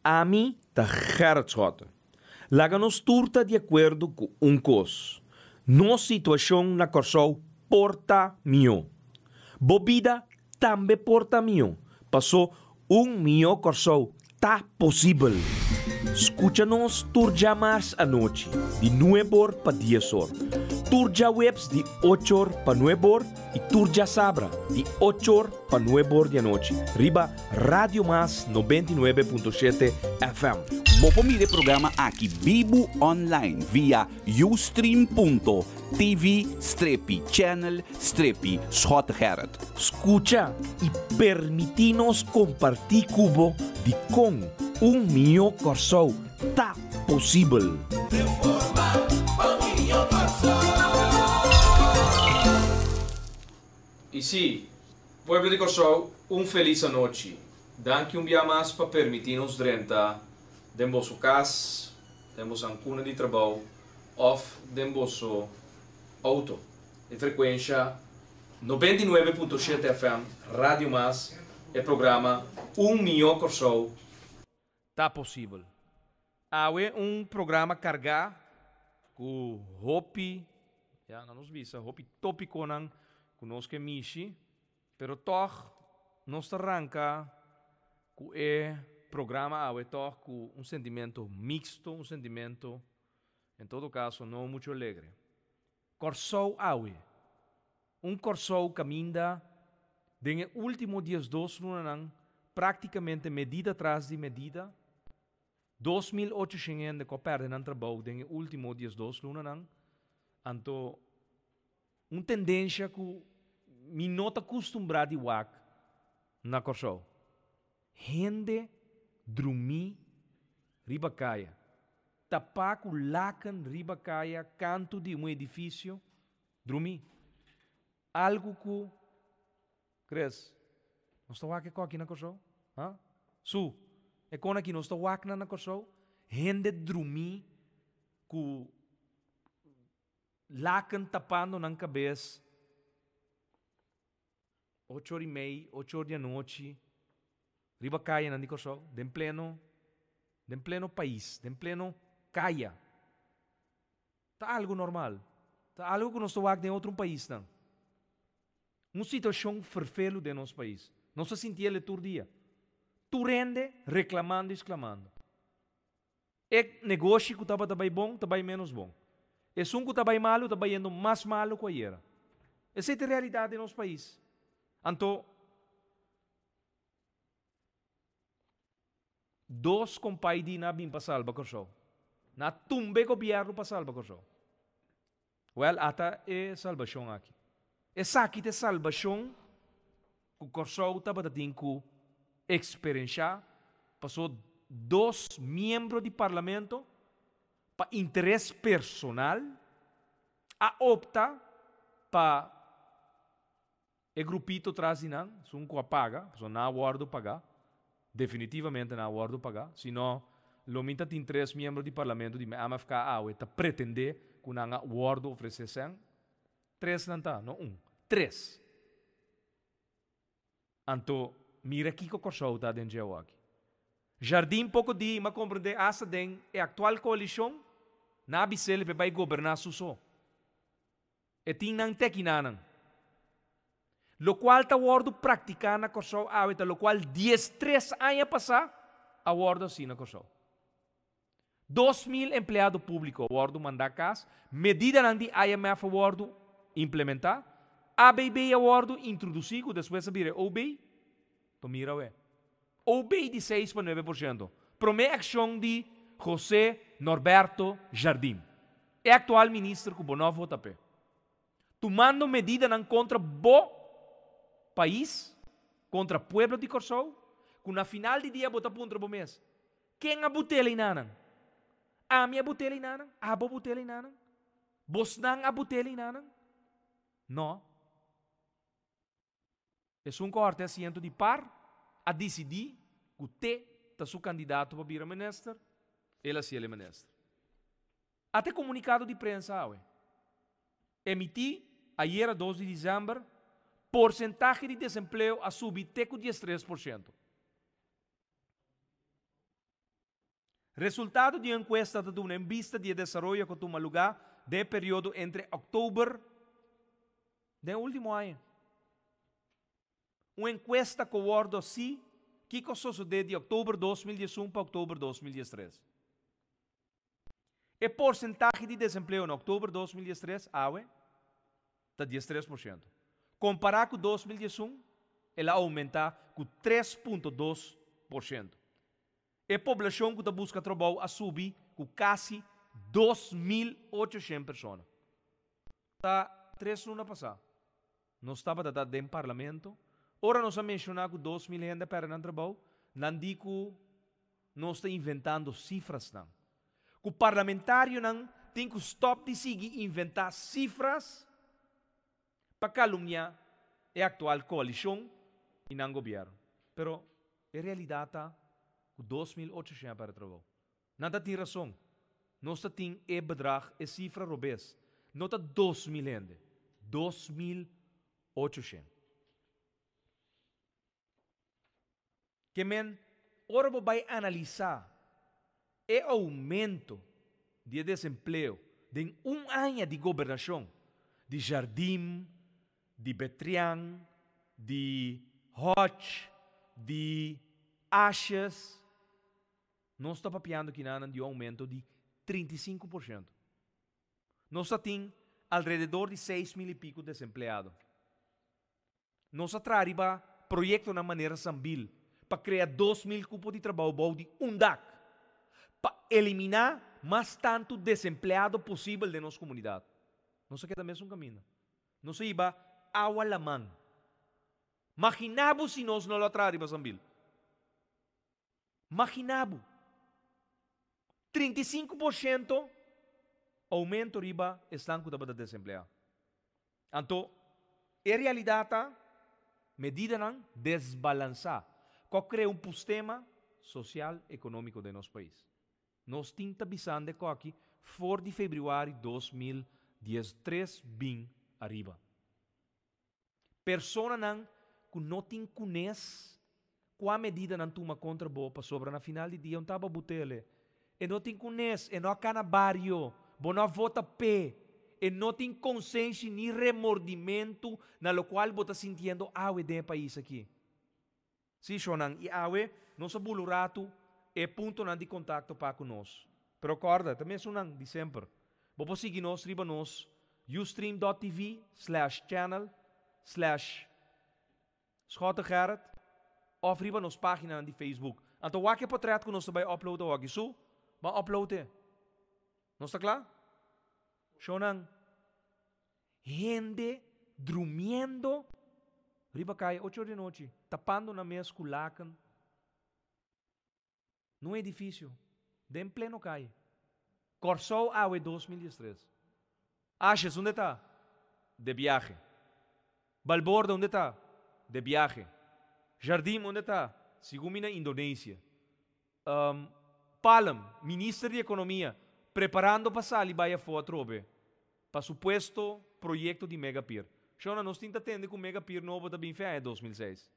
Ami ta Gerrit Schotte. Laga nos tur ta di akuerdo ku un kos, nos situashon na Kòrsou por ta mihó. Bo bida tambe por ta mihó, pasó un mihó Kòrsou ta posibel. Skucha nos tur djamars anochi di nueb'or pa dies'or, tur djaweps di och'or pa nueb'or i tur djasabra di och'or pa nueb'or di anochi riba Radio Mas 99.7 FM. Bo por mira e programa aki bibu online via ustream.tv strepi channel strepi Schottegerrit. Skucha i permití nos kompartí ku bo dikon un mihó Kòrsou ta posibel. I sí, pueblo di Kòrsou, un felis anochi. Danki un bia mas pa permití nos drenta den boso kas, den boso ankuna di trabou òf den boso outo. E frekuensha 99.7 FM, Radio Mas, e programa Un Mihó Kòrsou ta posibel. Awe un programa kargá ku hopi, ya nan nos bisa, hopi tópikonan ku nos ke mishi, pero tòg nos ta ranka ku e programa awe tòg ku un sentimentu miksto, un sentimentu en todo kaso no muchu alegre. Kòrsou awe, un Kòrsou kaminda den e último diesdos lunanan práktikamente medida tras di medida, 2800 hende ku a pèrdè nan trabou den e último diesdos lunanan, anto un tendensha ku mi no ta kustumbrá di wak na Kòrsou. Hende drumí riba kaya, tapá ku laken riba kaya kantu di un edifisio, drumí. Algu ku, Chris, nos ta wak e koki na Kòrsou? Ha? Su, e kon aki nos ta wak nan na Kòrsou? Hende drumí ku laken tapando nan kabes. Ocho or i mei, ocho or di anochi, riba kayanan di Kòrsou, den pleno, den pleno pais, den pleno kaya. Ta algu normal. Ta algu ku nos ta wak den otro paisnan. Un situashon ferfelu den nos pais. Nos ta sinti el tur dia. Tur hende reklamando i sklamando. E negoshi ku tabata bai bon ta bai ménos bon. Esun ku ta bai malu ta bayendo mas malu ku ayera. Esei ta e realidat den nos pais. Anto, dos kompai di nan a bin pa salba Kòrsou. Nan a tumba e gobièrnu pa salba Kòrsou. Wèl, ata e salbashon aki. Esaki ta e salbashon ku Kòrsou tabata tin ku eksperenshá pasó dos miembro di parlamento pa interes personal a opta pa e grupito tras di nan, esun ku a paga, pasobra nan a wòrdu pagá, definitivamente nan a wòrdu pagá, si no lo mi ta tin tres miembro di parlamento di MFK awe ta pretendé ku nan a wòrdu ofresé sèn, tres nan ta, no un, tres. Anto mira kiko Kòrsou ta den dje awaki. Jardim poko di m'a komprendé asta den e aktual koalishon, nan a bis'el p'e bai goberná su so. E tin nan tekinanan. Lokual ta wòrdu praktiká na Kòrsou awe ta lokual diestres aña pasá a wòrdu hasí na Kòrsou. 2000 empleado públiko a wòrdu mandá kas, medidanan di IMF a wòrdu implementá, ABB a wòrdu introdusí ku despues a bira e OB. To mira awe. OB di seis pa 9%. Promé akshon di José Norberto Jardim, e aktual minister ku bo no a vota p'e. Tumando medidanan kontra bo pais, kontra pueblo di Kòrsou, ku na final di dia bo ta puntra bo mes, ken a but'el einanan? Ami a but'el einanan? Abo a but'el einanan? Bosnan a but'el einanan? No. Esun ku a hòrta e asiento di par a disidí ku te ta su kandidato pa bira minister, el a hasiel e minister. Ata e komunikado di prensa awe, emití ayera 2 di desèmber, porsentahe di desempleo a subi te ku 13%. Resultado di e enkuesta ta duna en bista di e desaroyo ku a tuma lugá den e periodo entre òktober den e último aña. Un enkuesta ku wòrdu hasi kiko a sosodé di òktober 2011 pa òktober 2013. E porsentahe di desempleo na òktober 2013 awe ta 13%. Kompará ku 2011 el a oumentá ku 3,2%. E poblashon ku ta buska trabou a subi ku kasi 2800 persona. Ta 3 luna pasá nos tabata ta den parlamento, ora nos a menshoná ku 2000 hende a pèrdè nan trabou, nan di ku nos ta inventando sifrasnan. Ku parlamentarionan tin ku stòp di sigui inventá sifras pa kalumniá e aktual koalishon i nan gobièrnu. Pero e realidat ta ku 2800 a pèrdè trabou. Nan ta tin rason. Nos ta tin e bedrag, e sifra robes. No ta 2000 hende, 2800. Ke men, ora bo bai analisá e oumento di e desempleo den un aña di gobernashon di Jardim, di Betrian, di Hodge, di Asjes, nos ta papiando kinanan di un oumento di 35%. Nos ta tin alrededor di 6000 i piku desempleado. Nos a traha riba proyektonan manera Sambil pa krea 2000 kupo di trabou bou di un dak, pa eliminá mas tantu desempleado posibel den nos komunidat. Nos a keda mesun kaminda. Nos a hiba awa laman. Maginá bo si nos no lo a traha riba Sambil. Maginá bo. 35% oumento riba esnan ku tabata desempleá. Anto, e realidat ta, medidanan desbalansá ku a krea un pustema sosial ekonómiko den nos pais. Nos tin ta bisando e koki for di febrüari 2013 bin ariba. Personanan ku no tin kunes kua medidanan tuma kontra bo pasobra na final di dia un taba butele. E no tin kunes, e no a kana bario, bo no a vota p'e, e no tin konsenshi ni remordimentu na lokual bo ta sintiendo awe den e pais aki. Sí, shonnan, i awe nos a bula un ratu e puntonan di kontakto pa ku nos. Pero kòrda, ta mesunnan di semper. Bo por sigui nos riba nos ustream.tv/channel/schottegerrit òf riba nos páginanan di Facebook. Anto wak e potrèt ku nos ta bai upload awor. Su, ban upload e. Nos ta kla? Shonnan, hende drumiendo riba kaya 8 or di anochi, tapando nan mes ku laken na un edifisio den pleno kaya. Kòrsou awe 2013. Asjes, unda ta? De biahe. Balborda, unda ta? De biahe. Jardim, unda ta? Segun mi na Indonesia. Palm, minister di Ekonomia, preparando pa sali bai afó atrobe pa supuesto proyekto di Megapir. Shona, nos tin ta tende ku Megapir nobo ta bin fin aña 2006.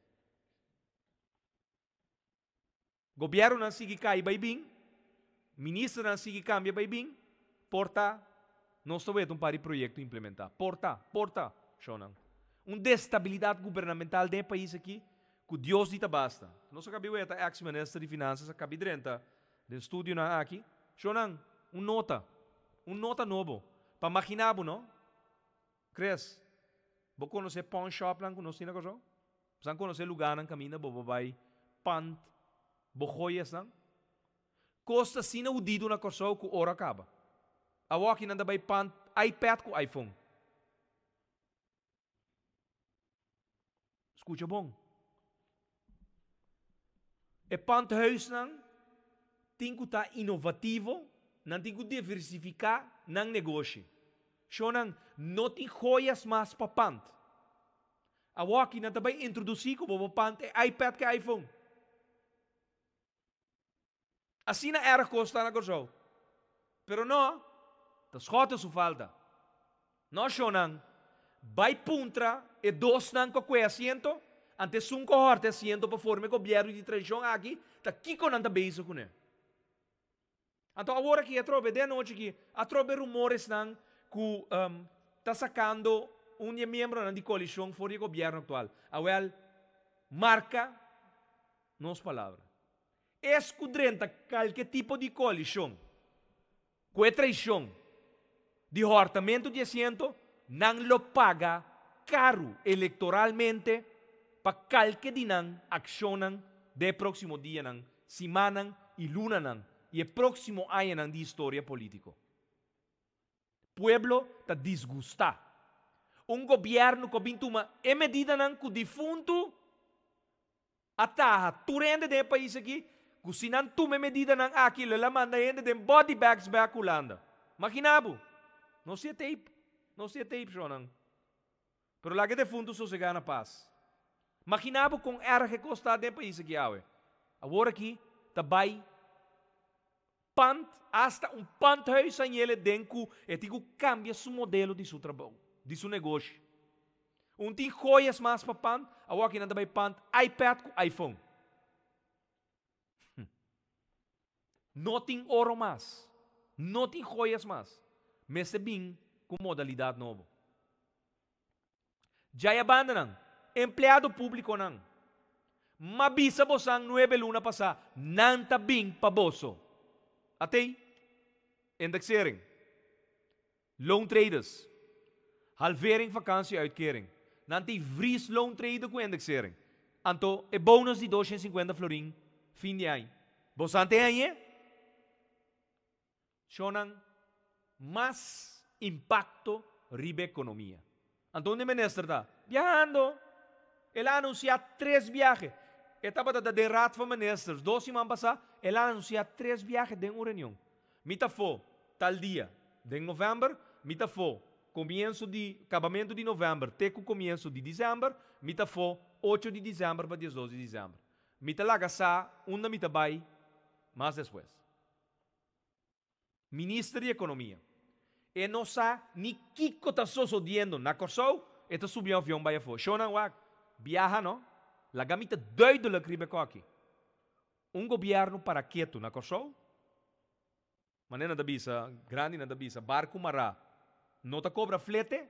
Gobièrnunan sigui kai bai bin, ministernan sigui kambia bai bin, por ta nos ta weta un par di proyekto implementá. Por ta, por ta, shonnan. Un destabilidat gubernamental den e pais aki ku Dios di ta basta. Nos a kabi weta ex minister di Finansas a kabi drenta den studionan aki. Shonnan, un nota, un nota nobo. Pa maginá bo, no? Chris, bo konosé pawn shopnan ku nos tin na Kòrsou? Bo konosé lugánan kaminda bo por bai pant bo joyasnan? Kos ta asina hudidu na Kòrsou ku oro a kaba. Awoki nan ta bai pant iPad ku iPhone. Skucha bon. E panthuisnan tin ku ta inovativo, nan tin ku diversifiká nan negoshi. Shonnan no tin joyas mas pa pant. Awoki nan ta bai introdusí ku bo por pant e iPad ku e iPhone. Asina erg kos ta na Kòrsou. Pero no, ta Schotte su falta. No, shonnan, bai puntra e dosnan ku a kue asiento, ante esun ku a hòrta e asiento pa forma e gobièrnu di traishon aki, ta kiko nan ta bezig kuné. Anto awor aki atrobe den anochi aki atrobe rumoresnan ku ta sakando un di e miembronan di koalishon for di e gobièrnu aktual. Awèl, marka nos palabra. Es ku drenta kalke tipo di koalishon ku e traishon di hòrtamentu di asiento, nan lo paga karu elektoralmente pa kalke di nan akshonnan den e próksimo dianan, simannan i lunanan i e próksimo añanan di historia polítiko. Pueblo ta disgustá. Un gobièrnu ku a bin tuma e medidanan ku difuntu a taha tur hende den e pais aki ku si nan tuma e medidanan aki lo el a manda hende den body bags bek Hulanda. Magina bo! Nos tin e tape, nos tin e tape shownan. Pero laga e defuntu sosegá na pas. Magina bo kon erg e kos ta den e pais aki awe. Awor aki ta bai pand, hasta un pandhuis a yele den ku e tin ku kambia su modelo di su trabou, di su negoshi. Un tin joyas mas pa pand, awor aki nan ta bai pand iPad ku iPhone. No tin oro mas, no tin joyas mas, mester bin ku modalidat nobo. Djaya bandanan, empleado públikonan, m'a bisa bosan nuebe luna pasá, nan ta bin pa boso. Atei, indexering. Loontreders, halvering vakantie-uitkering. Nan tin vries loontrede ku indexering. Anto e bonus di 250 florin fin di aña. Bosan tin hañ'é? Shonnan, mas impakto riba ekonomia. Anto unda e minister ta? Biahando! El a anunsiá tres biahe. E tabata ta den Raad van Ministers dos siman pasá, el a anunsiá tres biahe den un reunion. Mi ta fo tal dia den novèmber, mi ta fo komienso di kabamentu di novèmber te ku komienso di desèmber, mi ta fo ocho di desèmber pa diesdos di desèmber. Mi ta laga sa unda mi ta bai mas despues. Minister di Ekonomia. E no sa ni kiko ta sosodiendo na Kòrsou, e ta subi un avion bai afó. Shownan wak, biaha no, laga mi ta duidelijk riba e kòki. Un gobièrnu para ketu na Kòrsou, manera nan ta bisa, grandinan ta bisa, barku mará no ta kobra flete,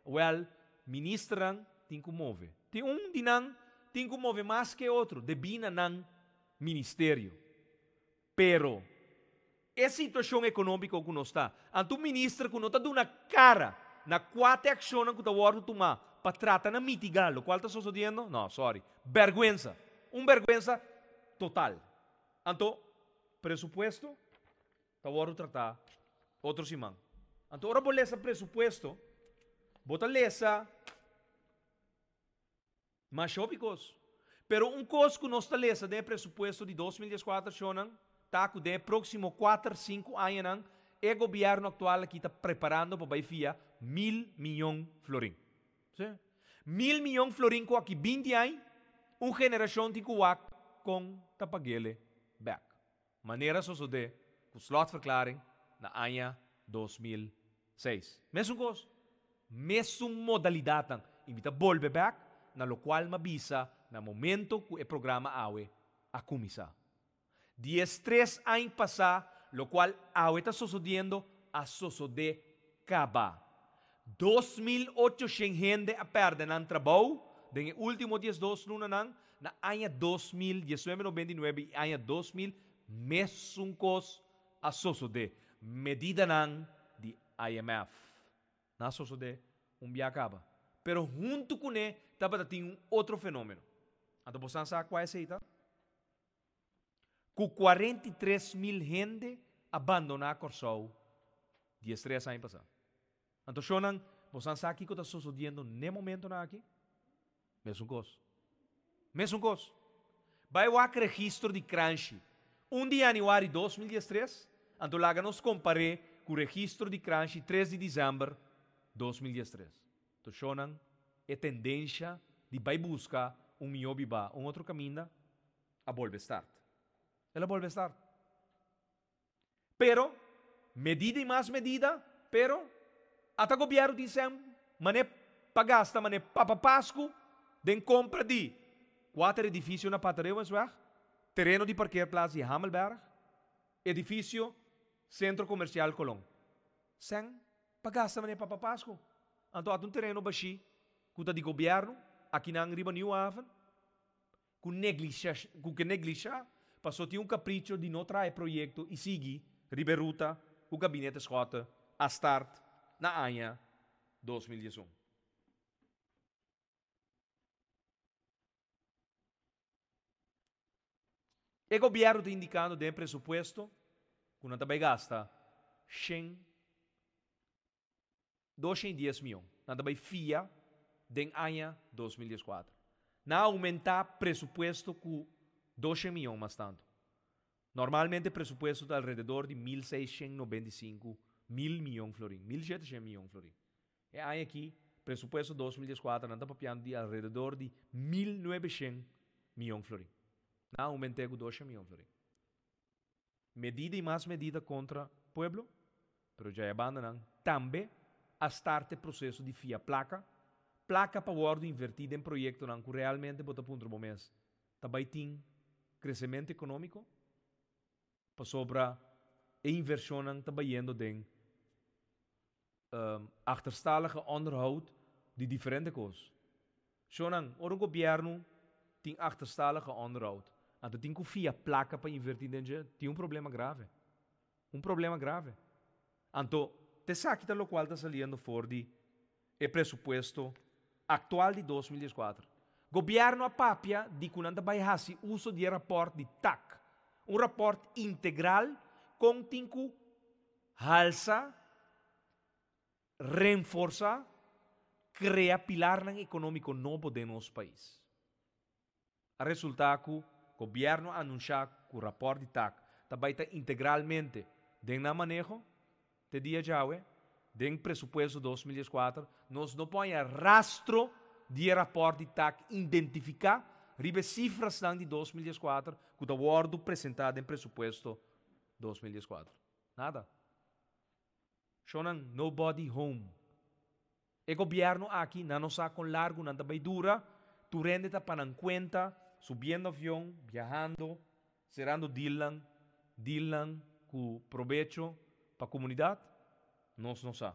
wèl, ministernan tin ku move. Tin un di nan tin ku move mas ke otro debí na nan ministerio. Pero, e situashon ekonómiko ku nos ta, anto un minister ku no ta duna kara na kua ta e akshonnan ku ta wòrdu tumá pa trata na mitigá lokual ta sosodiendo, no, sòri, bèrgwensa! Un bèrgwensa total. Anto, presupuesto ta wòrdu tratá otro siman. Anto ora bo lesa presupuesto, bo ta lesa. Masha hopi kos. Pero un kos ku nos ta lesa den e presupuesto di 2014 shonnan ta ku den e próksimo kuater, sinku añanan e gobièrnu aktual aki ta preparando pa bai fia mil miyon florin. Sí. Mil miyon florin ku aki 20 aña un generashon tin ku wak kon ta pag'ele bèk. Manera sosodé ku slotverklaring na aña 2006. Mesun kos, mesun modalidatnan i mi ta bolbe bèk na lokual m'a bisa na momento ku e programa awe a kuminsá. 13 añ pasá lokual awe ta sosodiendo a sosodé kaba. 2800 hende a pèrdè nan trabou den e último 12 lunanan Na aña 2019 99 i aña 2000 mesun kos a sosodé. Medidanan di IMF na sosodé un bia kaba. Pero huntu kuné tabata tin un otro fenómeno. Anto bosan sa kua esei ta? Ku 43 mil hende a bandoná Kòrsou 13 aña pasá. Anto shonnan, bosan sa kiko ta sosodiendo n'e momentonan aki? Mesun kos. Mesun kos. Bai wak registro di Kranshi 1 di yanüari 2013, anto laga nos kompar'é ku registro di Kranshi 3 di desèmber 2013. Anto shonnan, e tendensha di bai buska un mihó bibá un otro kaminda a bolbe start. El a bolbe start. Pero, medida i mas medida, pero, ata gobièrnu tin sèn manera pa gasta manera Papa Pasku den kompra di kuater edifisio na Patereeuwensweg, tereno di parkeerplaats di Hamelberg, edifisio. Sentro Komersial Colon. Sèn pa gasta manera Papa Pasku. Anto ata un tereno bashí ku ta di gobièrnu akinan riba Nieuw Haven ku neglisha ku ke neglishá paso tin un kapricho di no traha e proyekto i sigui riba e ruta ku Gabinete Schotte a start na aña 2011. E gobièrnu ta indikando den e presupuesto ku nan ta bai gasta shen 210 mion. Nan ta bai fia den aña 2014. Nan a oumentá presupuesto ku 200 mion mas tantu. Normalmente presupuesto ta alrededor di 1695 mil mion florin, 1700 mion florin. E aña aki, presupuesto 2014, nan ta papiando di alrededor di 1900 mion florin. Nan a oument'é ku 200 mion florin. Medida i mas medida kontra pueblo, pero djai a banda nan tambe a start e proseso di fia plaka, plaka pa wòrdu invertí den proyektonan ku realmente bo ta puntra bo mes, ta bai tin kresementu ekonómiko? Pasobra e invershonnan ta bayendo den Achterstallige onderhoud di diferente kos. Shownan, ora un gobièrnu tin achterstallige onderhoud, anto tin ku fia plaka pa invertí den dje, tin un problema grave. Un problema grave. Anto, t'esaki ta lokual ta saliendo for di e presupuesto aktual di 2014. Gobièrnu a papia di ku nan ta bai hasi uso di e rapòrt di tak, un rapòrt integral kon tin ku Halsa, renforsa, krea pilarnan ekonómiko nobo den nos pais. A resultá ku gobièrnu a anunshá ku rapòrt di tak ta bai ta integralmente den nan maneho. Te dia djawe, den presupuesto 2014, nos no por haña rastro di e rapòrt di tak identifiká riba e sifrasnan di 2014 ku ta wòrdu presentá den presupuesto 2014. Nada. Shownan nobody home. E gobierno aki nan no sa con largo nan ta bay dura, tur hende ta pa nan cuenta, subiendo avion, biahando, cerando dealnan, dealnan cu probecho pa comunidad, nos no sa.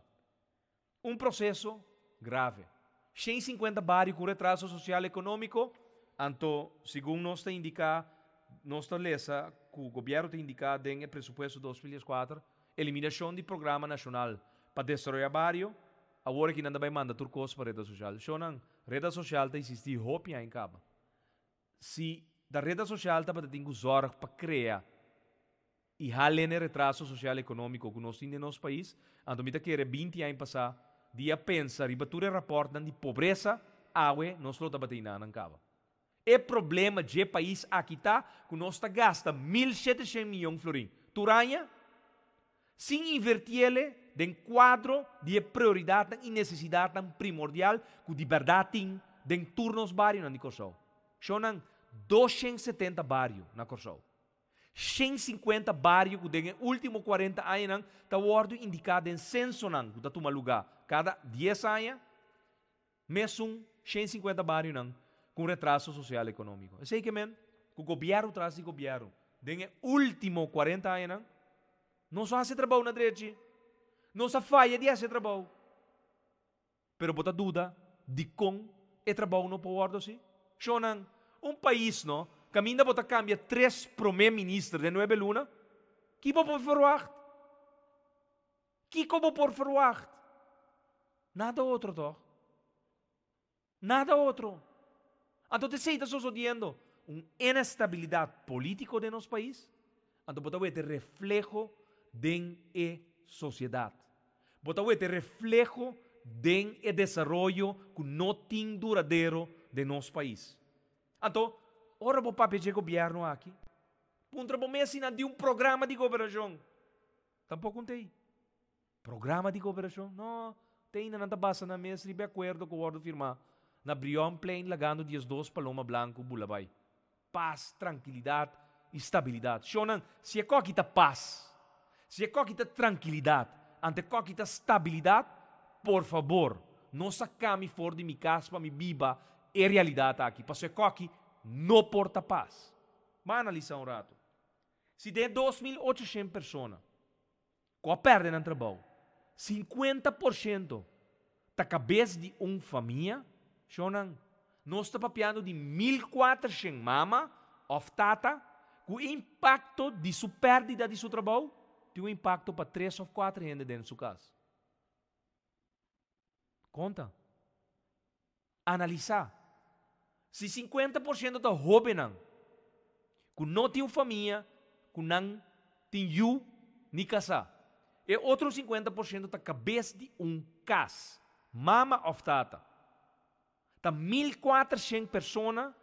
Un proceso grave. 150 bario cu retraso social economico, anto segun nos ta indica, nos ta lesa cu gobierno ta indica den e presupuesto 2014, eliminacion di programa nacional pa desaroya bario, awor aki nan ta bay manda tur cos pa reda social. Shownan, reda social ta existi hopi aña caba. Si ta reda social tabata tin cu zorg pa crea i halen e retraso sosial ekonómiko ku nos tin den nos pais, anto mi ta kere 20 aña pasá di a pensa riba tur e rapòrtnan di pobresa, awe nos lo tabata inanan kaba. E problema dje pais aki ta ku nos ta gasta 1700 miyon florin tur aña sin invertiele den kuadro di e prioridatnan i nesesidatnan primordial ku di bèrdat tin den tur nos barionan di Kòrsou. Shownan, 270 bario na Kòrsou. 150 bario ku den e último 40 añanan ta wòrdu indiká den sensonan ku ta tuma lugá kada 10 aña, mesun 150 barionan ku un retraso sosial ekonómiko. Esei ke men ku gobièrnu tras di gobièrnu den e último 40 añanan nos no hasi trabou na drechi, nos a faya di hasi e trabou. Pero bo ta duda dikon e trabou no por wòrdu hasi? Shonnan, un pais no kaminda bo ta kambia tres promé minister den nuebe luna, ki bo por ferwagt? Kiko bo por ferwagt? Nada otro tòg? Nada otro. Anto t'esei ta sosodiendo, un inestabilidat polítiko den nos pais, anto bo ta wete refleho den e sosiedat. Bo ta wete refleho den e desaroyo ku no tin duradero den nos pais. Anto, ora bo papia dje gobièrnu aki, puntra bo mes si nan tin un programa di gobernashon. Tampoko un t'ei. Programa di koperashon? No, te ainda nan ta basa nan mes riba e akuerdo ku wòrdu firmá na Brionplein lagando 12 paloma blanku bula bai. Pas, trankilidat i stabilidat. Shonnan, si e koki ta pas, si e koki ta trankilidat, anto e koki ta stabilidat, por fabor, no saka mi for di mi kas pa mi biba e realidat aki, pasobra e koki no por ta pas. Ban analisá un ratu. Si den 2800 persona. Ku a pèrdè nan trabou. 50% ta kabes di un famia. Shonnan, nos ta papiando di 1400 mama òf tata ku e impakto di su pèrdida di su trabou tin un impakto pa tres òf kuater hende den su kas. Konta. Analisá. Si 50% ta hóbennan ku no tin un famia, ku nan tin yu ni kasá. E otro 50% ta kabes di un kas, mama òf tata. Ta 1400 persona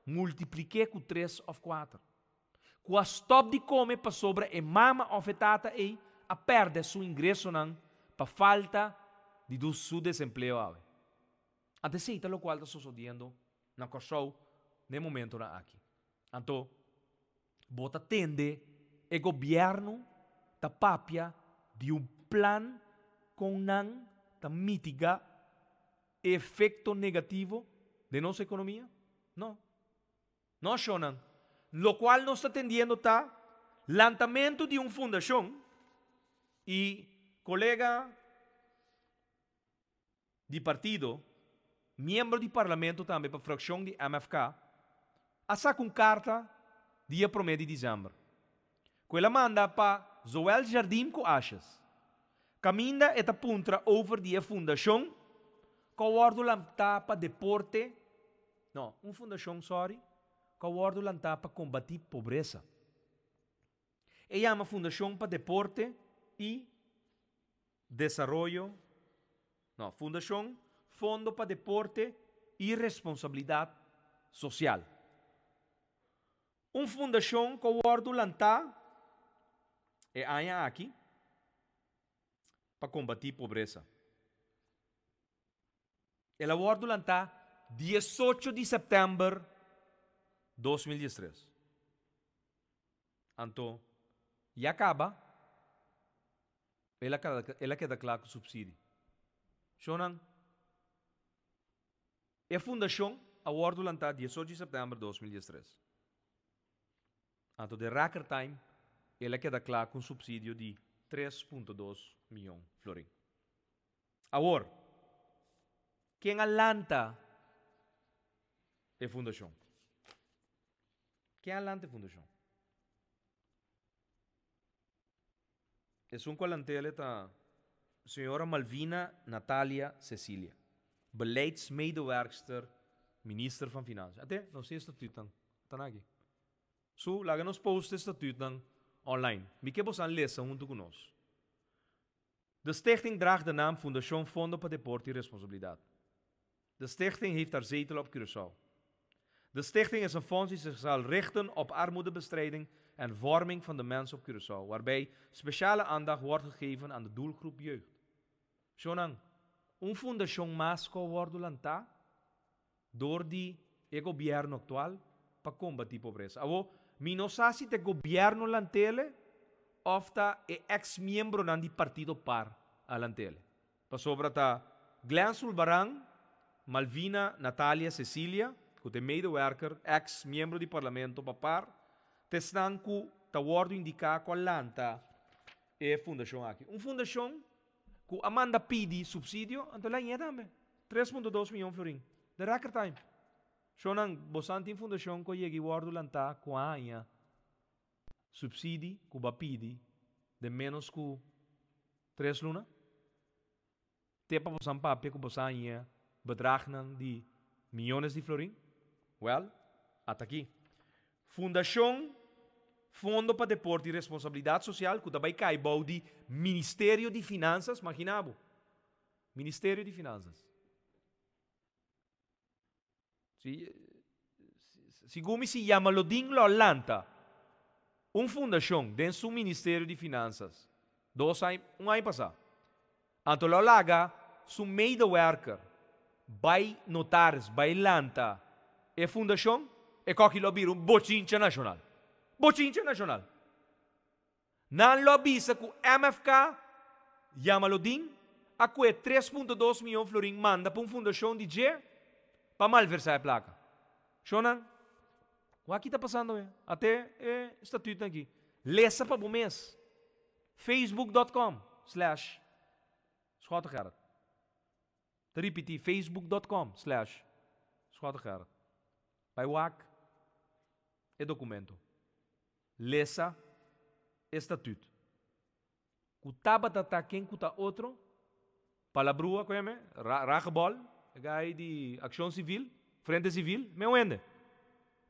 multiplik'é ku tres òf kuater. Ku a stòp di kome pasobra e mama òf e tata ei a pèrdè su ingresonan pa falta di su desempleo awe. Anto esei ta lokual ta sosodiendo na Kòrsou na e momentonan aki. Anto bo ta tende e gobièrnu ta papia di un plan kon nan ta mitigá e efekto negativo den nos ekonomia? No. No, shonnan. Lokual nos ta tendiendo ta lantamentu di un fundashon i kolega di partido, miembro di parlamento tambe pa frakshon di MFK, a saka un karta dia promé di desèmber, ku el a manda pa Zoël Jardim ku Asjes, kaminda e ta puntra over di e fundashon ku a wòrdu lantá pa deporte, no, un fundashon, sòri, ku a wòrdu lantá pa kombatí pobresa. E yama Fundashon pa Deporte i Desaroyo, no, Fundashon Fondo pa Deporte i Responsabilidat Sosial. Un fundashon ku a wòrdu lantá e aña aki pa kombatí pobresa. El a wòrdu lantá 18 di sèptèmber 2013. Anto, ya kaba, el a el a keda kla ku supsidi. Shonnan, e fundashon a wòrdu lantá 18 di sèptèmber 2013. Anto den record time el a keda kla ku un supsidio di 3.2 mion florin. Awor, ken a lanta e fundashon? Ken a lanta e fundashon? Esun ku a lant'el ta señora Malvina Natalia Cecilia, beleidsmedewerkster minister van Financiën. Ate, nos tin e statuutnan, ta aki. Su, laga nos post e statuutnan online. Mi ke boso a lesa huntu ku nos. De stichting draagt de naam Fundacion Fondo pa Deporte y Responsabilidad. De stichting heeft haar zetel op Curaçao. De stichting is een fonds die zich zal richten op armoedebestrijding en vorming van de mens op Curaçao, waarbij speciale aandacht wordt gegeven aan de doelgroep jeugd. Shonnan, un fundashon mas ku a wòrdu lantá dor di e gobièrnu aktual pa kombatí pobresa. Awor, mi no sa si ta e gobièrnu lant'ele òf ta e eks miembronan di partido par a lant'ele. Pasobra ta Glenn Sulbaran, Malvina Natalia Cecilia, ku ta e medewerker, eks miembro di parlamento pa par, ta esnan ku ta wòrdu indiká ku a lanta e fundashon aki. Un fundashon ku a manda pidi supsidio, anto el a hañ'é tambe, 3.2 mion florin, den record time. Shonnan, bosan tin fundashon ku a yega i wòrdu lantá ku a haña supsidi ku bo a pidi den ménos ku tres luna? Te pa bosan papia ku bosan haña bedragnan di miyones di florin? Wèl, ata aki. Fundashon Fondo pa Deporte i Responsabilidat Sosial ku ta bai kai bou di Ministerio di Finansas, magina bo, Ministerio di Finansas. Si, segun mi si Yamalodin lo lanta un fundashon den su Ministerio di Finansas dos aña, un aña pasá, anto lo laga su medewerker bai notaris, bai lanta e fundashon, e koki lo bira un bochincha nashonal. Bochincha nashonal. Nan lo a bisa ku MFK Yamalodin a kue 3.2 mion florin manda pa un fundashon di dje pa malversá e plaka. Shonnan, wak ki ta pasando e? Ate e statuutnan aki. Lesa pa bo mes. Facebook.com slash Schottegerrit. Ta ripití, Facebook.com slash Schottegerrit. Bai wak e dokumento. Lesa e statüt. Ku tabata ta ken ku ta otro, palabrua ku yam'e, ragebol, e gai di Akshon Sivil, Frente Sivil, me wende.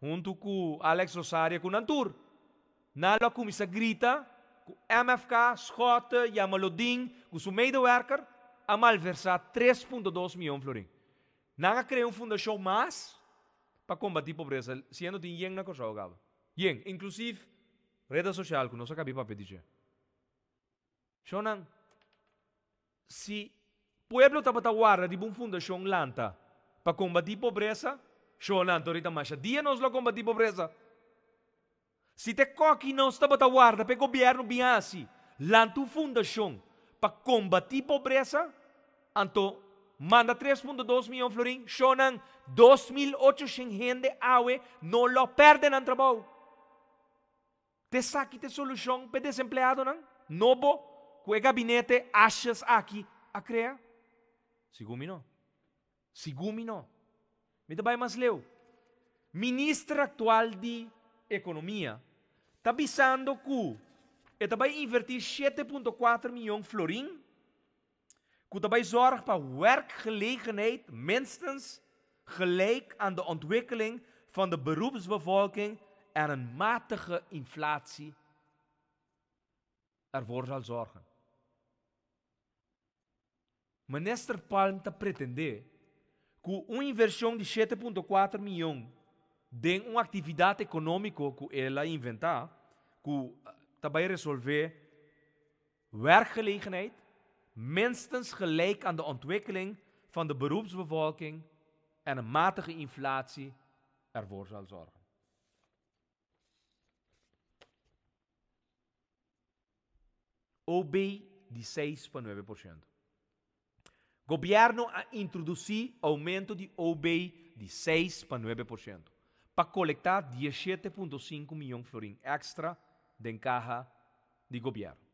Huntu ku Alex Rosaria ku nan tur. Nan lo a kuminsá grita ku MFK, Schotte, Jamalodin ku su medewerker a malversá 3.2 mion florin. Nan a krea un fundashon mas pa kombatí pobresa, siendo tin yen na Kòrsou kaba. Yen, inklusiv reda sosial ku nos a kabi papia di dje. Shownan, si pueblo tabata warda riba un fundashon lanta pa kombatí pobresa, shownan, anto rita masha dia nos lo kombatí pobresa. Si te koki nos tabata warda pa e gobièrnu bin hasi lanta un fundashon pa kombatí pobresa, anto manda 3.2 mion florin, shownan, 2800 hende awe no lo pèrdè nan trabou. T'esaki t'e solushon p'e desempleadonan nobo ku e gabinete Asjes aki a krea? Sigun mi no. Sigun mi no. Mi ta bai mas leu. Minister aktual di Ekonomia ta bisando ku e ta bai invertí 7.4 mion florin ku ta bai zòrg pa werkgelegenheid minstens gelijk aan de ontwikkeling van de beroepsbevolking en een matige inflatie ervoor zal zorgen. Minister Palm ta pretendé ku un invershon di 7.4 mion den un aktividat ekonómiko ku el a inventá, ku ta bai resolvé Werkgelegenheid, minstens gelijk aan de ontwikkeling van de beroepsbevolking en een matige inflatie ervoor zal zorgen. OB di 6,9%. Gobierno a introduci aumento di OB di 6,9% pa colecta 17,5 miyon florin extra den caha di gobierno.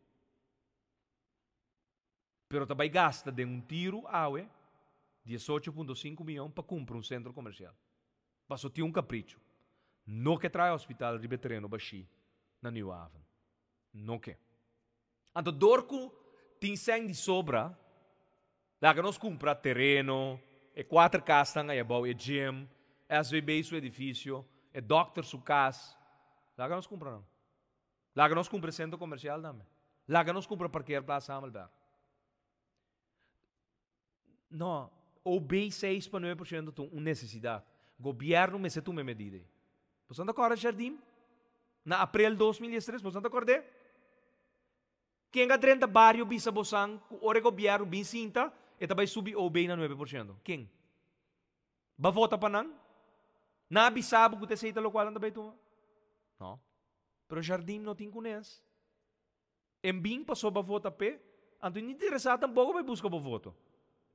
Pero ta bay gasta den un tiru awe 18,5 miyon pa cumpra un centro comercial. Paso tin un capricho. No ke traha hospital riba e tereno bashi na Nieuwe Haven. No ke. Anto dor ku tin sèn di sobra, laga nos kumpra tereno, e kuater kasnan ei abou, e gym, SVB su edifisio, e dòkter su kas. Laga nos kumpra nan. Laga nos kumpra e sentro komersial tambe. Laga nos kumpra parkeerplaats Hamelberg. No, OB 6,9% ta un nesesidat. Gobièrnu mester tuma e medida ei. Boso no ta kòrda Jardim? Na aprel 2013, boso no ta kòrd'é? Ken a drenta bario bisa bosan ku ora e gobièrnu bin sinta, e ta bai subi OB na 9%? Ken? Ba vota pa nan? Nan a bisa bo ku ta esei ta lokual nan ta bai tuma? No. Pero Jardim no tin kunes. En bin pasobra vota p'e, anto e no interesá tampoko pa e buska bo voto.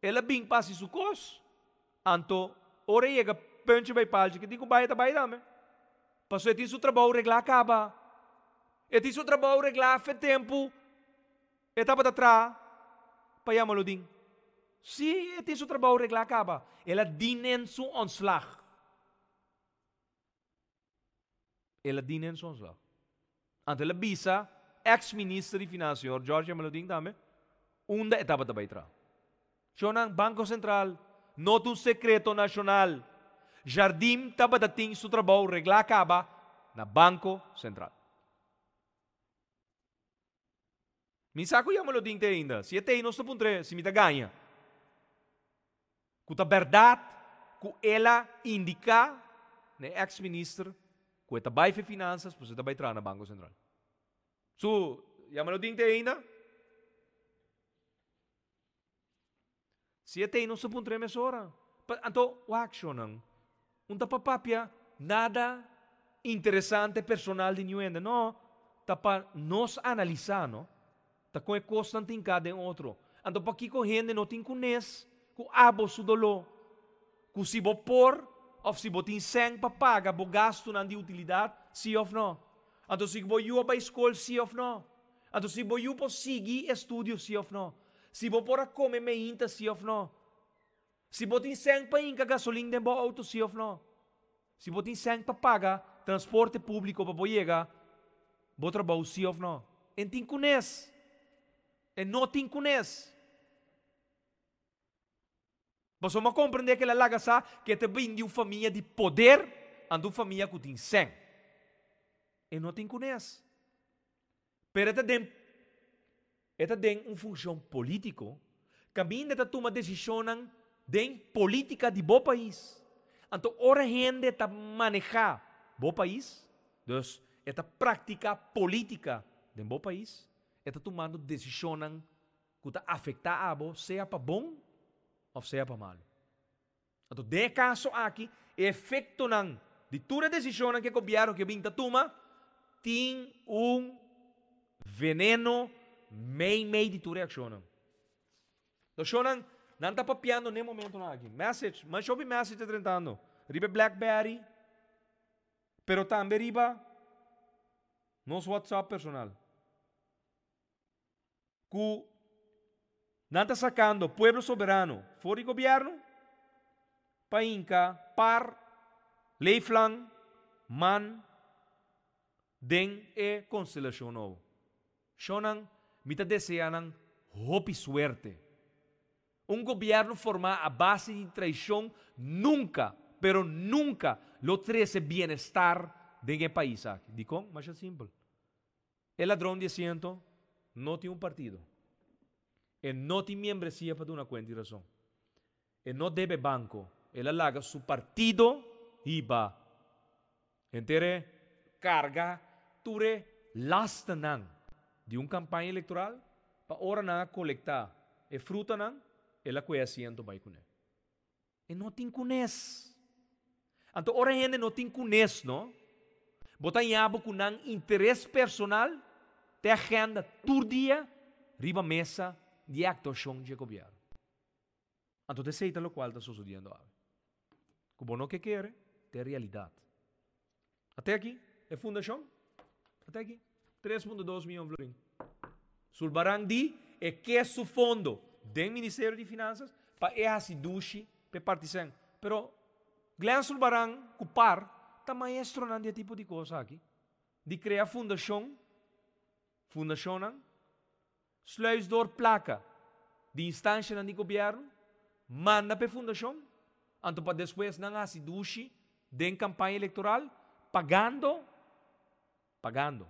El a bin pa hasi su kos, anto ora e yega puntje bai paltje ke tin ku bai e ta bai tambe. Pasobra e tin su trabou reglá kaba. E tin su trabou reglá fe tempu e tabata traha pa Jamaludin. Sí, e tin su trabou reglá kaba. El a dinen su ontslag. El a dina en su ontslag. Anto el a bisa ex minister di Finansa señor George Jamaludin tambe unda e tabata bay traha. Shownan, Banco Central no ta un secreto nacional. Jardim tabata tin su trabou regla caba na Banco Central. Mi sa cu Jamaludin ta ainda. Si e ta ey nos ta puntr'e si mi ta gaña. Cu ta berdad cu el a indica na e ex minister cu e ta bay fe finanzas pues e ta bay traha na Banco Central. Su Jamaludin ta ainda? Si e ta ey nos ta puntr'e mesora. Pa anto wak shownan un ta pa papia nada interesante personal di niun hende no ta pa nos analisa no Ta kon e kosnan tin ka den otro. Anto pakiko hende no tin kunes ku abo su doló? Ku si bo por òf si bo tin sèn pa paga bo gastunan di utilidat, sí òf nò? Anto si bo yu a bai skol, sí òf nò? Anto si bo yu por sigui estudio si òf no. Si bo por a kome meinta si òf no. Si bo tin sèn pa hinka gasolin den bo outo si òf no. Si bo tin sèn pa paga transporte públiko pa bo yega bo trabou si òf no. E tin kunes. E no tin kunes. Pasobra mi a komprendé ku el a laga sa ku e ta bin di un famia di poder, anto un famia ku tin sèn. E no tin kunes. Pero e ta den e ta den un funshon polítiko, kaminda e ta tuma desishonnan den polítika di bo pais. Anto ora hende ta manehá bo pais, dus e ta praktiká polítika den bo pais, e ta tumando desishonnan ku ta afektá abo sea pa bon òf sea pa malu. Anto den e kaso aki e efektonan di tur e desishonnan ku e gobièrnu ke bin ta tuma tin un veneno mei mei di tur e akshonnan. Akshonnan nan ta papiando n'e momentonan aki. Message, masha hopi message ta drentando riba e blackberry pero tambe riba nos whatsapp personal. Ku nan ta sakando Pueblo Soberano for di gobièrnu pa hinka par leeflang man den e konstelashon nobo. Shonnan, mi ta deseá nan hopi suerte. Un gobièrnu formá a base di traishon nunka, pero nunka lo trese bienestar den e pais aki. Dikon? Masha simpel. E ladron di asiento no tin un partido. E no tin miembresia pa duna cuenta y razon. E no debe banco. El a laga su partido hiba henter e carga tur e lastanan di un campaña electoral pa ora nan a colecta e frutanan el a coge asiento bay cune. E no tin kunes. Anto ora hende no tin kunes no, bo ta haña bo ku nan interes personal ta e agenda tur dia riba mesa di e aktuashon dje gobièrnu. Anto ta esei ta lokual ta sosodiendo awe. Ku bo no ke kere, ta e realidat. Ate aki e fundashon, ate aki, 3.2 miyon florin. Sulbaran di e ke su fondo den Ministerio di Finansas pa e hasi dushi p'e partisen. Pero Glenn Sulbaran ku par ta maestronan di e tipo di kos aki, di krea fundashon, fundashonnan, sluis door plaka di instanshanan di gobièrnu, manda p'e fundashon, anto pa despues nan hasi dushi den kampaña elektoral pagando, pagando,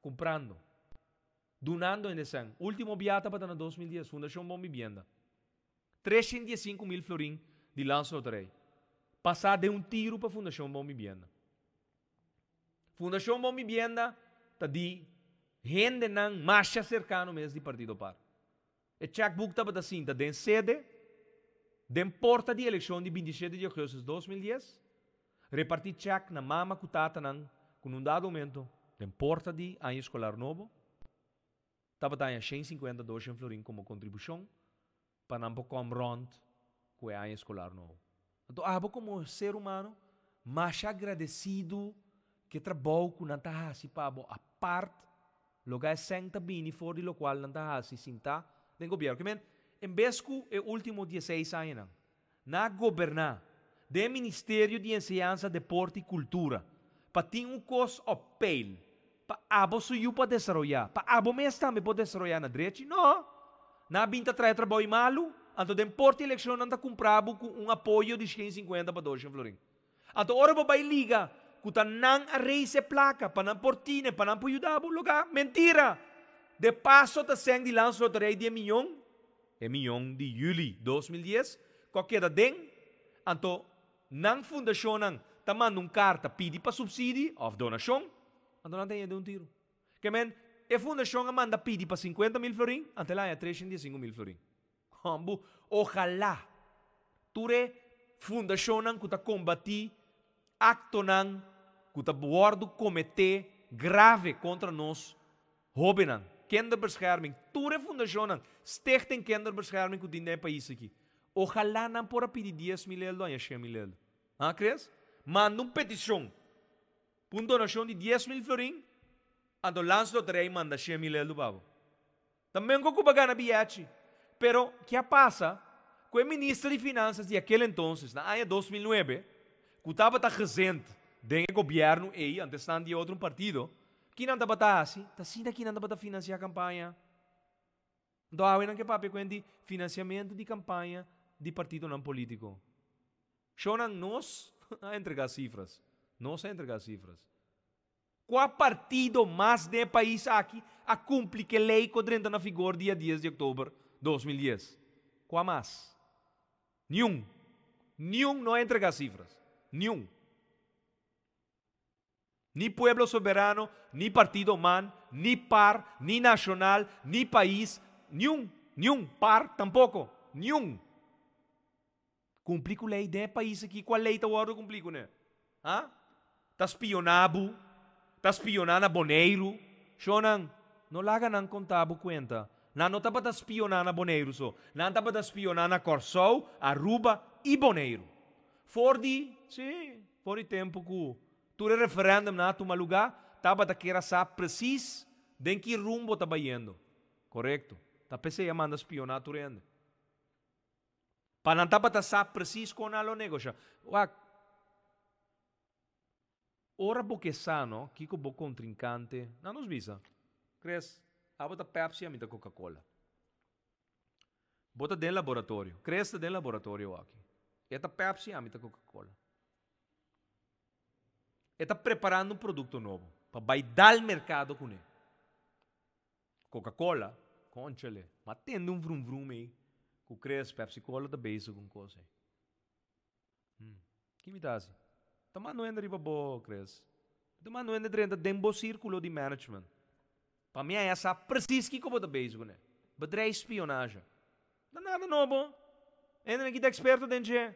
kumprando, dunando hende sèn. Último bia tabata na 2010, Fundashon Bon Bibienda. 315 mil florin di Landsloterij pasá den un tiru pa Fundashon Bon Bibienda. Fundashon Bon Bibienda ta di hendenan masha serkano mes di Partido Par. E checkbook tabata sinta den sede, den porta di elekshon di 27 di augustus 2010, repartí check na mama ku tatanan ku na un dado momento den porta di aña eskolar nobo tabata haña 150 200 florin komo kontribushon pa nan por kom rònt ku e aña eskolar nobo. Anto abo komo ser humano masha agradesido ku e trabou ku nan ta hasi pa bo apart loke e sèn ta bini for di lokual nan ta hasi sintá den gobièrnu. Ke men, en bes ku e último 16 añanan nan a goberná den e Ministerio di Enseñansa, Deporte i Kultura pa tin un kos op peil pa abo su yu por desaroyá, pa abo mes tambe por desaroyá na drechi? No! Nan a bin ta trae trabou i malu, anto den porta elekshon nan ta kumpra bo ku un apoyo di 150 pa 200 florin. Anto ora bo bai liga ku ta nan a reis e plaka pa nan por tine, pa nan por yuda bo, loga mentira! De paso ta sèn di Landsloterij di e miyon, e miyon di yüli 2010, ku a keda den, anto nan fundashonnan ta manda un karta pidi pa supsidi òf donashon, anto nan ta haña den un tiru. Ke men, e fundashon a manda pidi pa 50 mil florin, anto el a haña 305 mil florin. Hòmbu, ojalá tur e fundashonnan ku ta kombatí aktonan ku ta wòrdu kometé grave kontra nos hóbennan, Kinderbescherming, tur e fundashonnan, Stichting Kinderbescherming ku tin den e pais aki, ojalá nan por a pidi 10 mil eldo, haña 100 mil eldo. Ha, Chris? Manda un petishon pa un donashon di 10 mil florin. Anto Landsloterij manda 100.000 euro pa bo. Tambe ku bo gana biyechi. Pero, kiko a pasa? Ku e minister di Finansa di aquel entonces, na aña 2009, ku tabata gezind den gobièrnu ei, antes nan di otro partido, ku nan tabata hasi, ta asina ku nan tabata finansiá kampaña. Anto, awe nan ke papia ku di finansiamentu di kampaña di partidonan polítiko. Shonnan nos a entregá sifra. Nos a entregá sifra. Kua partido mas den pais aki a kumpli ku lei ku a na vigor dia 10 di òktober di 2010? Kua mas? Ningun. Ningun no a entregá sifra. Ningun. Ni Pueblo Soberano, ni Partido MAN, ni PAR, ni Nashonal, ni Pais, ningun, ningun, PAR tampoko, ningun. Kumpli ku lei den pais aki, kua lei ta wòrdu kumpli kuné? Ha? Ta spioná bo, ta spioná na Boneiru. Shonnan, no laga nan konta bo kuenta. Nan no tabata spioná na Boneiru so. Nan tabata spioná na Kòrsou, Aruba i Boneiru. For di, si, for di tempu ku tur referendum a tuma lugá, tabata ker sa presis den ki rumbo ta bayendo. Korekto. Ta p'esei a manda spioná tur hende. Pa nan tabata sa presis kon nan lo negoshá. Wak, ora bo ke sa, no, kiko bo kontrinkante, nan nos bisa. Chris, abo ta Pepsi, ami ta Coca-Cola. Bo ta den laboratorio. Chris ta den laboratorio aki. E ta Pepsi, ami ta Coca-Cola. E ta preparando un produkto nobo pa bai dal merkado kuné. Coca-Cola, konchale, m'a tende un vrum vrum ei, ku Chris, Pepsi Cola ta bezig ku kos ei. Ki mi ta hasi? Ta manda hende riba bo, Chris. Ta manda hende drenta den bo sírkulo di management. Pa mi haña sa presis kiko bo ta bezig kuné. Bedrijfsspionage. Ta nada nobo. Hende aki ta eksperto den dje.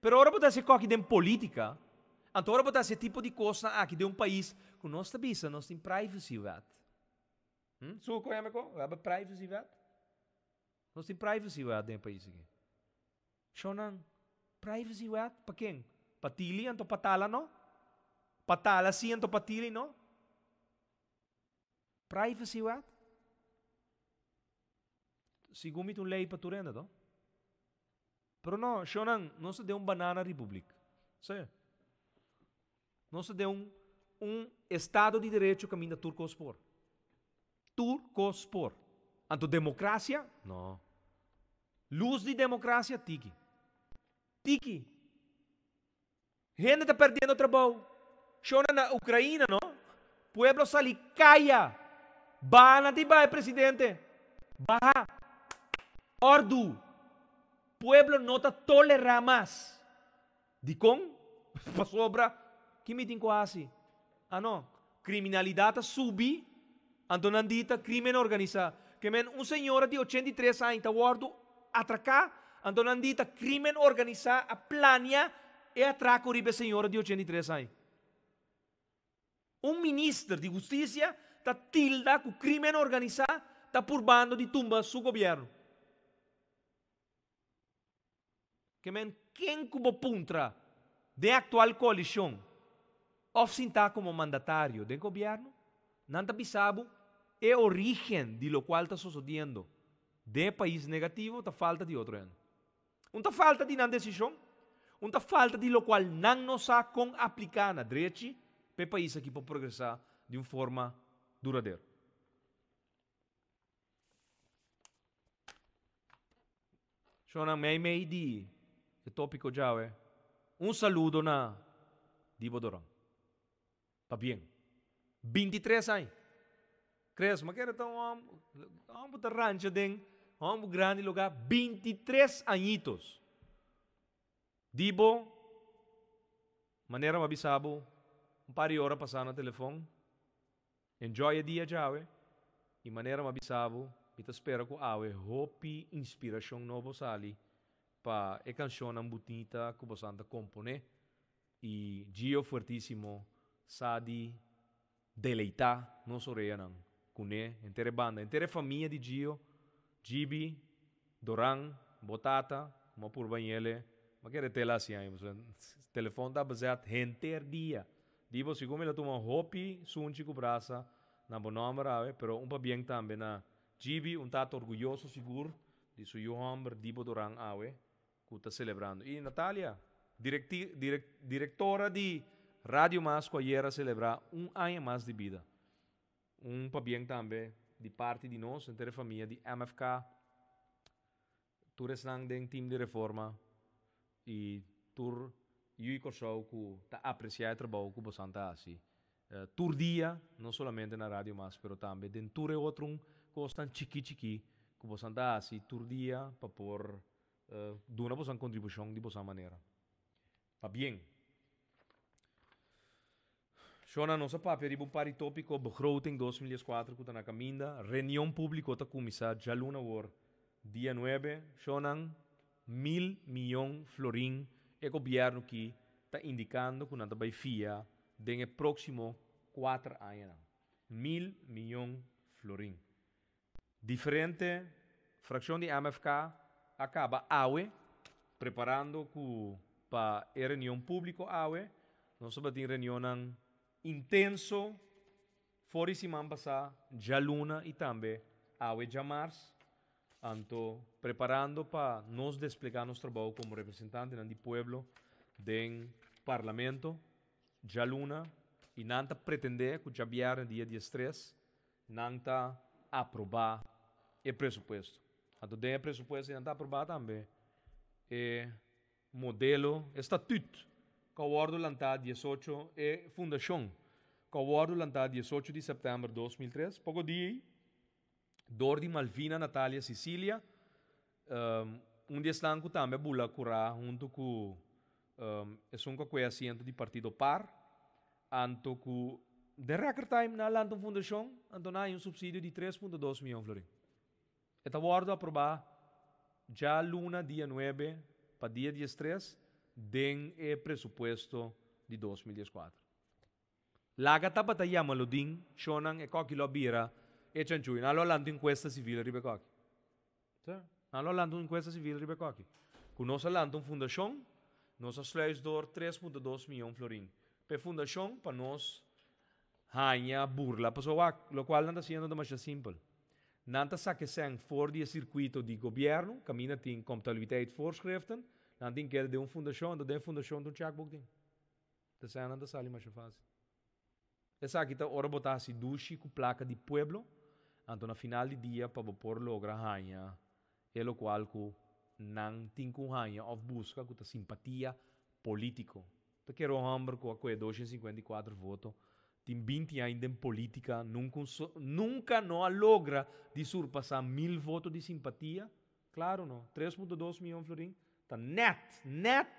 Pero ora bo ta hasi kos aki den polítika, anto ora bo ta hasi tipo di kos aki den un pais ku nos ta bisa, nos tin privacy wet. Su ko we hebben privacy wet. Nos tin privacy wet den pais aki. Shonnan, privacy wet pa ken? Pa Tili anto pa Tala no? Pa Tala si anto pa Tili no? Privacy wet? Segun mi un lei pa tur hende, no? Pero no, shonnan, nos ta den un banana republiek. Si. Nos ta den un estado di derecho kaminda tur kos por. Tur kos por. Anto demokrasia? No. Lus di demokrasia, tiki. Tiki. Hende ta perdiendo trabou. Shonnan na Ukraina, no? Pueblo sali kaya. Baha di baha presidente. Baha. Òrdu. Pueblo no ta tolerá mas. Dikon? Pasobra, ki mi tin ku hasi? Ah no, kriminalidat a subi, anto nan di ta krímen organisá. Ke men un señora di 83 aña ta wòrdu atraká, anto nan di ta krímen organisá a plania e atrako riba e señora di 83 aña. Un minister di hustisia ta tilda ku krímen organisá ta purbando di tumba su gobièrnu. Ke men ken ku bo puntra den aktual koalishon òf sintá komo mandatario den gobièrnu, nan ta bisa bo e orígen di lokual ta sosodiendo den e pais negativo ta falta di otro hende. Un ta falta di nan desishon, un ta falta di lokual nan no sa kon apliká na drechi pa e pais aki por progresá di un forma duradero. Shonnan mei mei di e tópiko djawe. Un saludo na Dibo Doran. Pabien. 23 aña. Chris, m'a kere ta un hòmber ta rancha den hòmber grandi lugá 23 añitos. Dibo, manera m'a bisa bo un par di ora pasá na telefòn. Enjoy e dia djawe i manera m'a bisa bo, mi ta spera ku awe hopi inspirashon nobo sali pa e kanshonnan bunita ku boso ta komponé i Gio Fuertisimo sa di deleitá nos oreanan kuné henter e banda, henter e famia di Gio, Gibi, Doran, bo tata, m'a purba yam'é, m'a kere tela hasi aña, telefòn ta bezet henter dia. Dibo, segun mi la tuma hopi sunchi ku brasa. na bo nòmber awe, pero un pabien tambe na Gibi, un tata orguyoso sigur di su yu hòmber Dibo Doran awe ku ta selebrando. I Natalia, direkti, direk, direktora di Radio Mas ku ayer a selebrá un aña mas di bida. Un pabien tambe di parti di nos, henter e famia di MFK, tur esnan den Team di Reforma i tur yu i Kòrsou ku ta apresiá e trabou ku bosan ta hasi tur dia, no solamente na Radio Mas pero tambe den tur e otro kosnan chikí chikí ku bosan ta hasi tur dia pa por duna bosan kontribushon di bosan manera. Pabien. Shona, nos a papia riba un par di tópiko, begroting 2014 ku ta na kaminda, reunion públiko ta kuminsá djaluna awor, dia nuebe. Shonan, 1000 miyon florin e gobièrnu ki ta indikando ku nan ta bai fia den e próksimo kuater añanan. 1000 miyon florin. Diferente frakshon di MFK a kaba awe preparando ku pa e reunion públiko awe. Nos tabatin reunionnan intenso for di siman pasá, djaluna i tambe awe djamars. Anto preparando pa nos desplegá nos trabou komo representantenan di pueblo den Parlamento djaluna i nan ta pretendé ku djabièrnè dia 13 nan ta aprobá e presupuesto. Anto den e presupuesto nan ta aprobá tambe e modelo, e statut ku a wòrdu lantá 18, e fundashon ku a wòrdu lantá 18 di sèptèmber 2003, poko dia ei, dor di Malvina Natalia Cicilia, un di esnan ku tambe a bula kurá huntu ku esun ku a kue asiento di partido par, anto ku den record time nan a lanta un fundashon, anto nan a haña un supsidio di 3.2 mion florin. E ta wòrdu aprobá djaluna dia 9 pa dia 13 den e presupuesto di 2014. Laga tabata yama Lodin, shonnan e kòki lo a bira e chanchui. Nan lo a lanta un enkuesta sivil riba e kòki. Sí, nan lo a lanta un enkuesta sivil riba e kòki. Ku nos a lanta un fundashon, nos a sluis dor 3.2 mion florin pa e fundashon pa nos haña burla. Pasobra wak, lokual nan ta hasiendo ta masha simpel. Nan ta saka e sèn for di e sirkuito di gobièrnu, kaminda tin comptabiliteit voorschriften, nan tin keda den un fundashon, anto den e fundashon ta un checkbook tin. Ta sènnan ta sali masha fásil. Esaki ta ora bo ta hasi dushi ku plaka di pueblo, anto na final di dia pa bo por logra haña e lokual ku nan tin ku haña òf buska ku ta simpatia polítiko. Ta kere un hòmber ku a kohe 254 voto, tin 20 aña den polítika, nunka un so, nunka no a logra di surpasá 1000 voto di simpatia? Klaro no, 3.2 mion florin ta nèt, nèt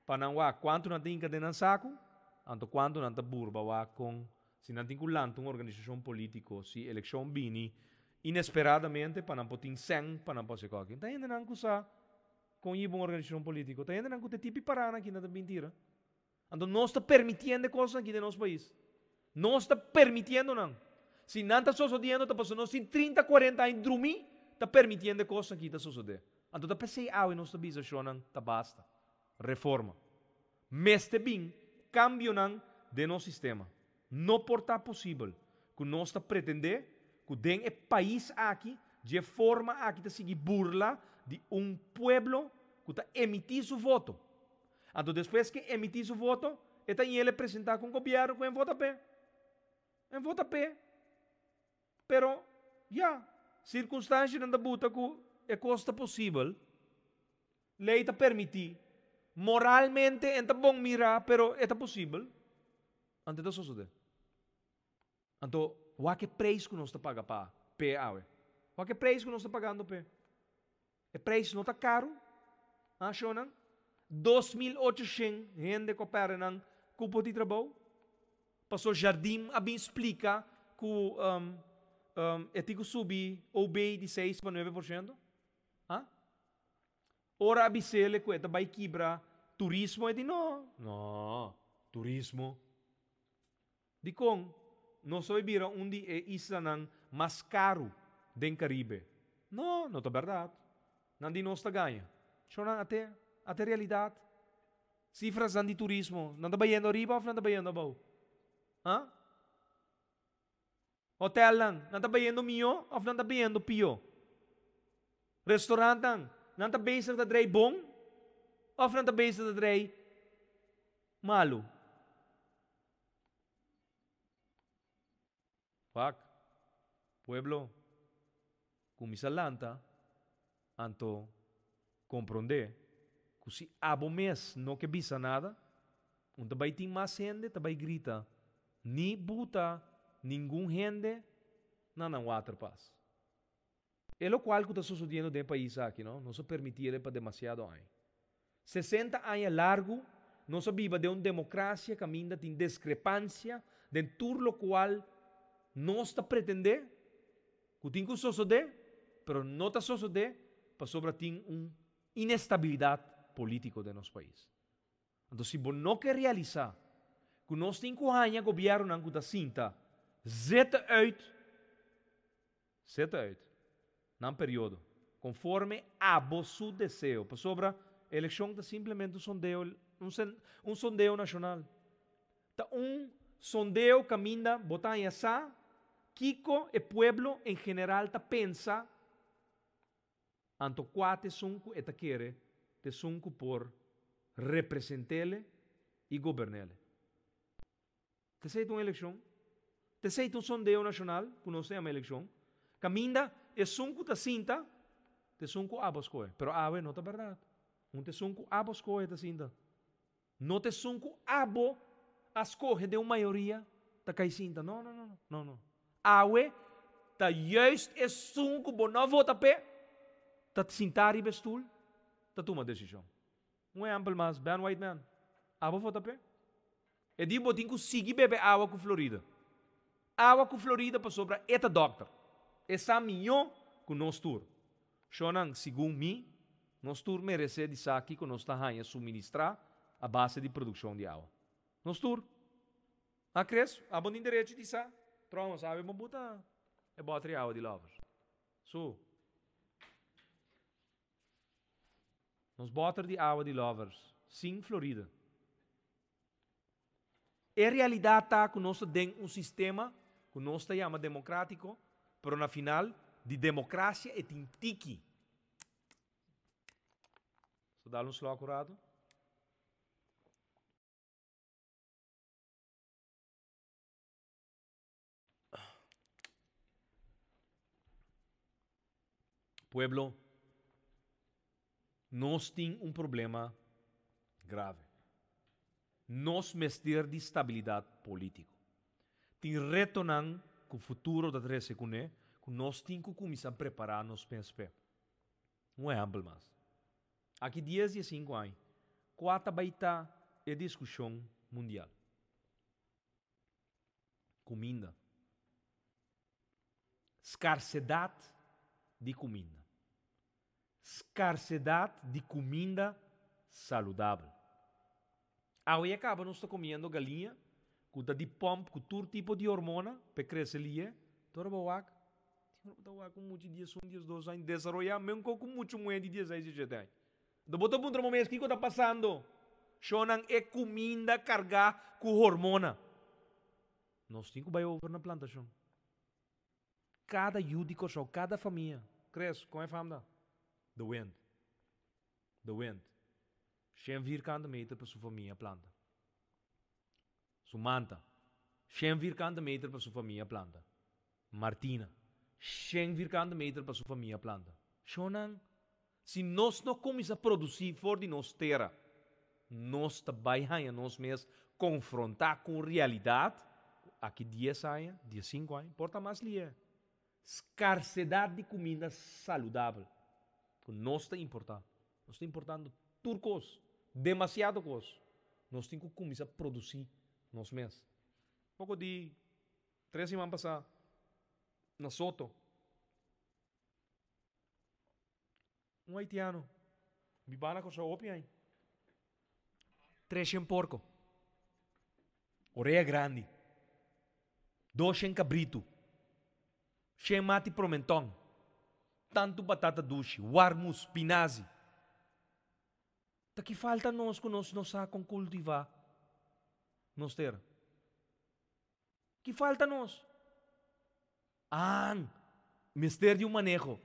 pa nan wak kuantu nan ta hinka den nan saku, anto kuantu nan ta burba wak kon si nan tin ku lanta un organisashon polítiko si elekshon bini inesperadamente pa nan por tin sèn pa nan por hasi kòki. Ta hendenan ku sa kon yiba un organisashon polítiko, ta hendenan ku ta tipi parana aki nan ta bin tira. Anto nos ta permitiendo e kosnan aki den nos pais. Nos ta permitiendo nan. Si nan ta sosodiendo ta pasobra nos tin 30, 40 aña drumí ta permitiendo e kosnan aki ta sosodé. Anto ta p'esei awe nos ta bisa shonnan ta basta. Reforma. Mester bin kambionan den nos sistema. No por ta posibel ku nos ta pretendé ku den e pais aki dje forma aki ta sigui burla di un pueblo ku ta emití su voto. Anto despues ke emití su voto, e ta yele presentá ku un gobièrnu ku en vota p'e. En vota p'e. Pero, ya, sirkunstanshanan ta buta ku e kos ta posibel. Lei ta permití. Moralmente en ta bon mirá, pero e ta posibel. Anto e ta sosodé. Anto, wak e preis ku nos ta paga pa p'e awe. Wak e preis ku nos ta pagando p'e. E preis no ta karu, ha shonnan? 2800 hende ku a pèrdè nan kupo di trabou. Pastor Jardim a bin splika ku e tin ku subi OB di 6 pa 9%. Ha? Ora a bis'ele ku e ta bai kibra turismo, e di no, no, turismo. Dikon nos ta bai bira un di e islanan mas karu den Karibe? No, no ta bèrdat. Nan di nos ta gaña. Shornan ate, ate realidat. Sifrasnan di turismo, nan ta bayendo ariba òf nan ta bayendo abou? Ha? Hotelnan, nan ta bayendo mihó òf nan ta bayendo pió? Restaurantnan, nan ta bezig ta drei bon òf nan ta bezig ta drei malu? Wak, pueblo, kuminsá lanta, anto komprondé ku si abo mes no ke bisa nada, un ta bai tin mas hende ta bai grita, ni buta ningun hende na nan waterpas. E lokual ku ta sosodiendo den e pais aki no, nos a permití el pa demasiado aña. 60 aña largu nos a biba den un demokrasia kaminda tin deskrepansia den tur lokual nos ta pretendé ku tin ku sosodé, pero no ta sosodé pasobra tin un inestabilidat polítiko den nos pais. Anto si bo no ke realisá ku nos tin ku haña gobièrnunan ku ta sinta zeta uit, Zet uit nan periodo conforme abo su deseo, pasobra eleccion ta simplemente un sondeo, un sondeo nacional. Ta un sondeo caminda bo ta haña sa kico e pueblo en general ta pensa, anto cua ta esun cu e ta kere ta esun cu por representele y gobernele. T'esei ta un elekshon. T'esei ta un sondeo nashonal ku nos ta yama elekshon. Kaminda esun ku ta sinta ta esun ku abo skohe. Pero awe no ta bèrdat. Un ta esun ku abo skohe ta sinta. No ta esun ku abo a skohe den un mayoria ta kai sinta. No, no, no, no, no. Awe ta juist esun ku bo no a vota p'e ta sintá riba e stul ta tuma desishon. Un ehèmpel mas, Ben Whiteman, abo vota p'e? E di bo tin ku sigui bebe awa ku Florida. Awa ku Florida pasobra e ta dòkter. E sa mihó ku nos tur. Shonnan, segun mi, nos tur meresé di sa kiko nos ta haña suministrá a base di produkshon di awa. Nos tur. A Chris, abo tin derecho di sa. Trouwens, awe bo buta e bòter di awa di Lovers. Su. Nos bòter di awa di Lovers, sin Florida. E realidat ta ku nos ta den un sistema ku nos ta yama demokratiko, pero na final di demokrasia e tin tiki. So dal un slòk un ratu. Pueblo, nos tin un problema grave. Nos mester di stabilidad politico. Tin retonan cu futuro ta trece cune cu nos tin cu cuminsa prepara nos mes p'e. Un ehempel mas. Aki dies di e cinco aña, cua ta bay ta e discusion mundial? Kuminda. Skarsedat di kuminda. Skarsedat di kuminda saludabel. Awe ya kaba nos ta komiendo galiña ku ta di pòmp ku tur tipo di hormona pa e krese lihe. Tur ora bo wak, tin ora bo ta wak un mucha di diesun, diesdos aña desaroyá menko ku mucha muhé di dieseis, diesshete aña. Anto bo ta puntra bo mes kiko ta pasando? Shonnan e kuminda kargá ku hormona. Nos tin ku bai over na plantashon. Kada yu di Kòrsou, kada famia. Chris, kon e fam ta? De Wind. De Wind. Shen vierkante meter pa su famia planta. Su manta. Shen vierkante meter pa su famia planta. Martina. Shen vierkante meter pa su famia planta. Shonnan, si nos no kuminsá produsí for di nos tera, nos ta bai haña nos mes konfrontá ku un realidat ku aki dies aña, diesinku aña, por ta mas lié. Skarsedat di kuminda saludabel ku nos ta importá. Nos ta importando tur kos, demasiado kos. Nos tin ku kuminsá produsí nos mes. Poko di tres siman pasá na Soto, un haitiano biba na Kòrsou hopi aña, treshen porko, orea grandi, doshen kabritu, shen mati promentòn, tantu batata dushi, warmus, pinazi. Ta ki falta nos ku nos no sa kon kultivá nos tera? Ki falta nos? Aan, mester di un maneho.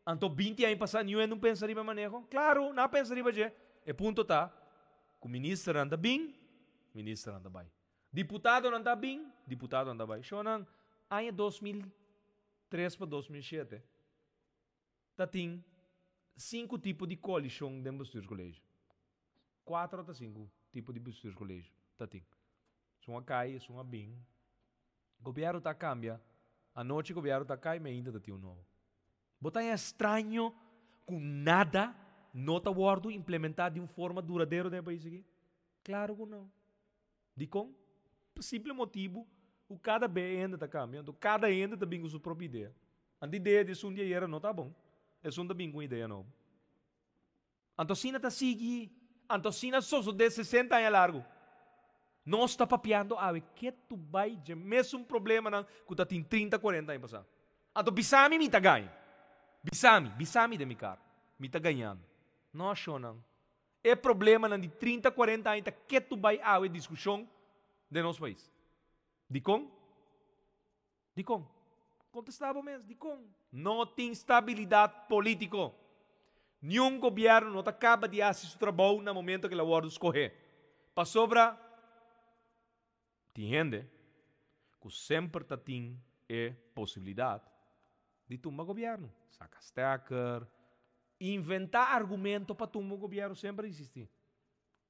Anto 20 aña pasá niun hende no pensa riba e maneho? Klaro, nan a pensa riba dje. E punto ta ku ministernan ta bin, ministernan ta bai. Diputadonan ta bin, diputadonan ta bai. Shownan, aña 2003 pa 2007 ta tin sinku tipo di koalishon den bestuurscollege. Kuater ota sinku tipo di bestuurscollege ta tin. Esun a kai, esun a bin. Gobierno ta cambia, anochi gobierno ta cay, meinta ta tin un nobo. Bo ta haña straño cu nada no ta wordo implementa di un forma duradero den e pais aki? Claro cu no. Dicon? Pa simple motibu cu cada be e hende ta cambia, anto cada hende ta bin cu su propio idea. Anto idea di esun di ayera no ta bon, esun ta bin cu un idea nobo. Anto asina ta sigui, anto asina sosodé 60 aña largu. Nos ta papiando awe ketu bai dje mesun problemanan ku ta tin 30, 40 aña pasá. Anto bisa mi mi ta gaña. Bisa mi, bisa mi den mi kara. Mi ta gañando. No, shonnan. E problemanan di 30, 40 aña ta ketu bai awe diskushon den nos pais. Dikon? Dikon? Kontestá bo mes, dikon? No tin stabilidat polítiko. Niun gobièrnu no ta kaba di hasi su trabou na momento ku el a wòrdu skohé. Pasobra tin hende ku semper ta tin e posibilidat di tumba gobièrnu. Saka stèker, inventá argumento pa tumba un gobièrnu semper a eksistí.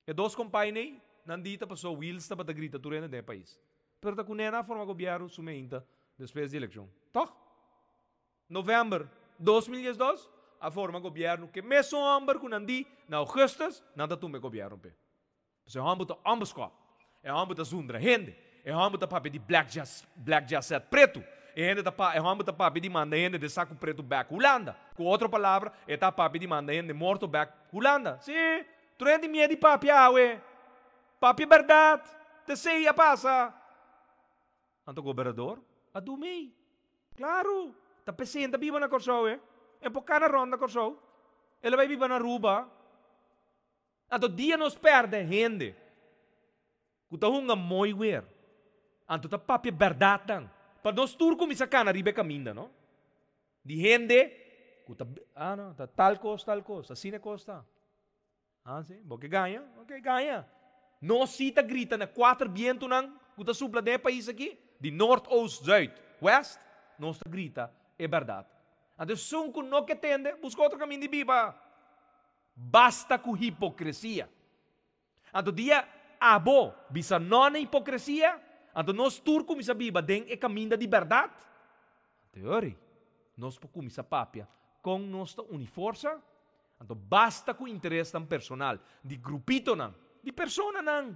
E dos kompainé nan di ta paso Wiels tabata grita tur hende den e pais. Pero ta ku nena a forma gobièrnu su meinta despues di elekshon. Tòg? Novèmber 2012 a forma gobièrnu ku e mesun hòmber ku nan di na ougùstus nan ta tumba e gobièrnu p'e. Pasobra e hòmber ta ònbeskòp. E hòmber ta zundra hende. E hòmber ta papia di black jas black jaset pretu. E hende ta pa e hòmber ta papia di manda hende den saku pretu bèk Hulanda. Ku otro palabra e ta papia di manda hende morto bèk Hulanda. Sí! Tur hende mie di papia awe. Papia bèrdat. T'esei a pasa. Anto gobernador a dumei. Klaru, ta p'esei e ta biba na Kòrsou e. E por kana rònt na Kòrsou. El a bai biba na Aruba. Anto dia nos pèrdè hende ku ta hunga mooi weer, anto ta papia bèrdatnan pa nos tur kuminsá kana riba e kaminda, no? Di hende ku ta, ah no, ta tal kos, tal kos, asina e kos ta. Ah si, bo ke gaña? Ok, gaña. Nos si ta grita na kuater bientunan ku ta supla den e pais aki, di noord, oost, zuid, west, nos ta grita e bèrdat. Anto esun ku no ke tende, buska otro kaminda di biba. Basta ku hipokresia. Anto dia abo bisa no na hipokresia, anto nos tur kuminsá biba den e kaminda di bèrdat. Anto e ora ei, nos por kuminsá papia kon nos ta uni forsa. Anto basta ku interesnan personal di grupitonan, di personanan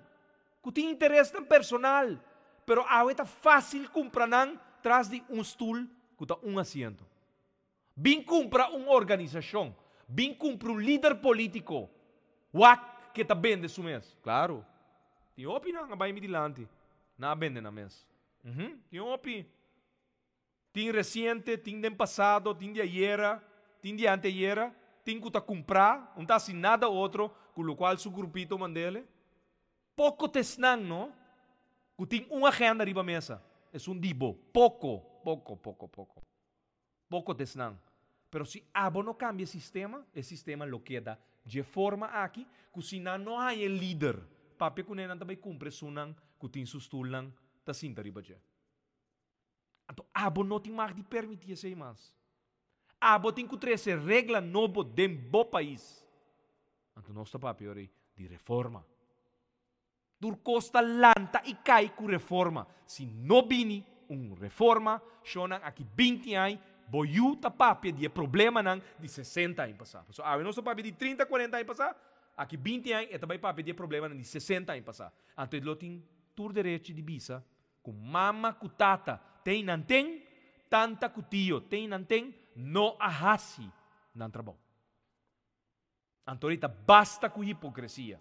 ku tin interesnan personal, pero awe ta fásil kumpra nan tras di un stul ku ta un asiento. Bin kumpra un organisashon, bin kumpra un lider polítiko, wak ke ta bende su mes. Klaru, tin hopi nan a bai mi dilanti, nan a bende nan mes. Uhum, tin hopi. Tin resiente, tin den pasado, tin di ayera, tin di anteayera, tin ku ta kumprá, un ta hasi nada otro ku lokual su grupito mand'ele. Poko ta esnan, no, ku tin un agenda riba mesa, esun di bo. Poko, poko, poko, poko. Poko ta esnan. Pero si abo no kambia e sistema, e sistema lo keda dje forma aki, ku si nan no haña e lider papia kuné nan ta bai kumpra esunnan ku tin su stulnan ta sinta riba dje. Anto abo no tin mag di permití esei mas. Abo tin ku trese regla nobo den bo pais. Anto nos ta papia ora ei di reforma. Tur kos ta lanta i kai ku reforma. Si no bini un reforma, shownan aki 20 aña, bo yu ta papia di e problemanan di 60 aña pasá. Pasobra awe nos ta papia di 30, 40 aña pasá, aki 20 aña e ta bai papia di e problemanan di 60 aña pasá. Anto e lo tin tur derechi di bisa Ku mama ku tata ten nan ten, tanta ku tio ten nan ten, no a hasi nan trabou. Anto ta basta ku hipokresia.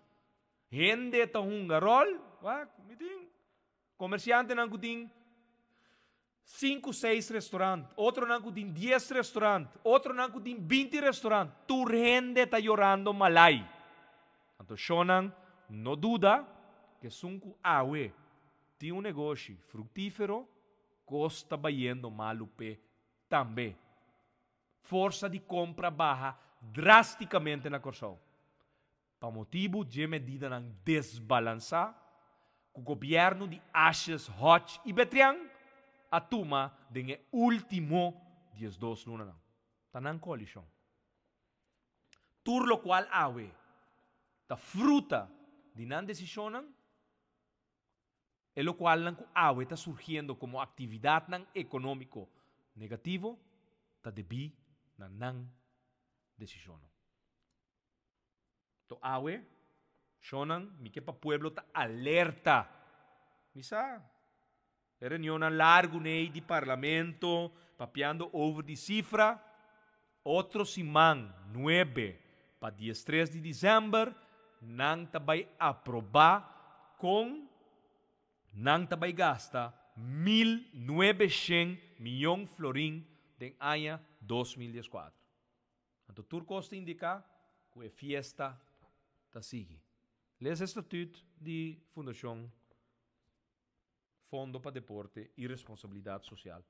Hende ta hunga ròl, wak, mi tin komersiantenan ku tin sinku, seis restorant, otronan ku tin dies restorant, otronan ku tin 20 restorant. Tur hende ta yorando malai. Anto shonnan no duda ku esun ku awe tin un negoshi fruktífero. Kos ta bayendo malu p'e tambe. Forsa di kompra a baha drástikamente na Kòrsou pa motibu dje medidanan desbalansá ku gobièrnu di Asjes, Hodge i Betrian a tuma den e último 12 lunanan. Ta nan koalishon. Tur lokual awe ta fruta di nan desishonnan. E lokualnan ku awe ta surgiendo komo aktividatnan ekonómiko negativo ta debí na nan desishonnan. To awe, shonnan, mi ke pa pueblo ta alerta. Mi sa, e reunionnan largu nei di parlamento papiando over di sifra, otro siman nuebe pa 13 di desèmber nan ta bai aprobá kon nan ta bai gasta 1900 mion florin den aña 2014. Anto tur kos ta indiká ku e fiesta ta sigui. Lesa e statüt di Fundashon Fondo pa Deporte i Responsabilidat Sosial,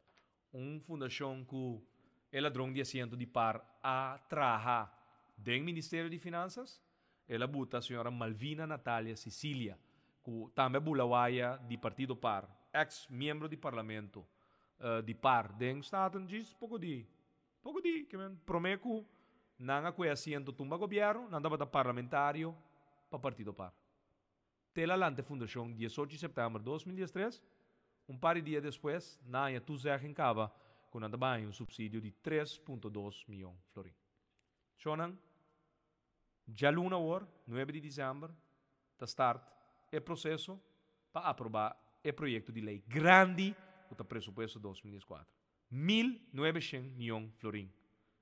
un fundashon ku e ladron di asiento di par a traha den Ministerio di Finansas. El a buta señora Malvina Natalia Cicilia, ku tambe a bula waya di partido par, eks miembro di parlamento di par den Staten djis poko di poko di ke men promé ku nan a kue asiento tumba gobièrnu, nan tabata parlamentario pa partido par. Te la lanta e fundashon 18 di sèptèmber 2013, un par di dia despues nan haña toezegging kaba ku nan ta bai haña un supsidio di 3.2 mion florin. Shonnan, djaluna awor, 9 di desèmber, ta start e proseso pa aprobá e proyekto di lei grandi ku ta presupuesto 2014. 1900 mion florin.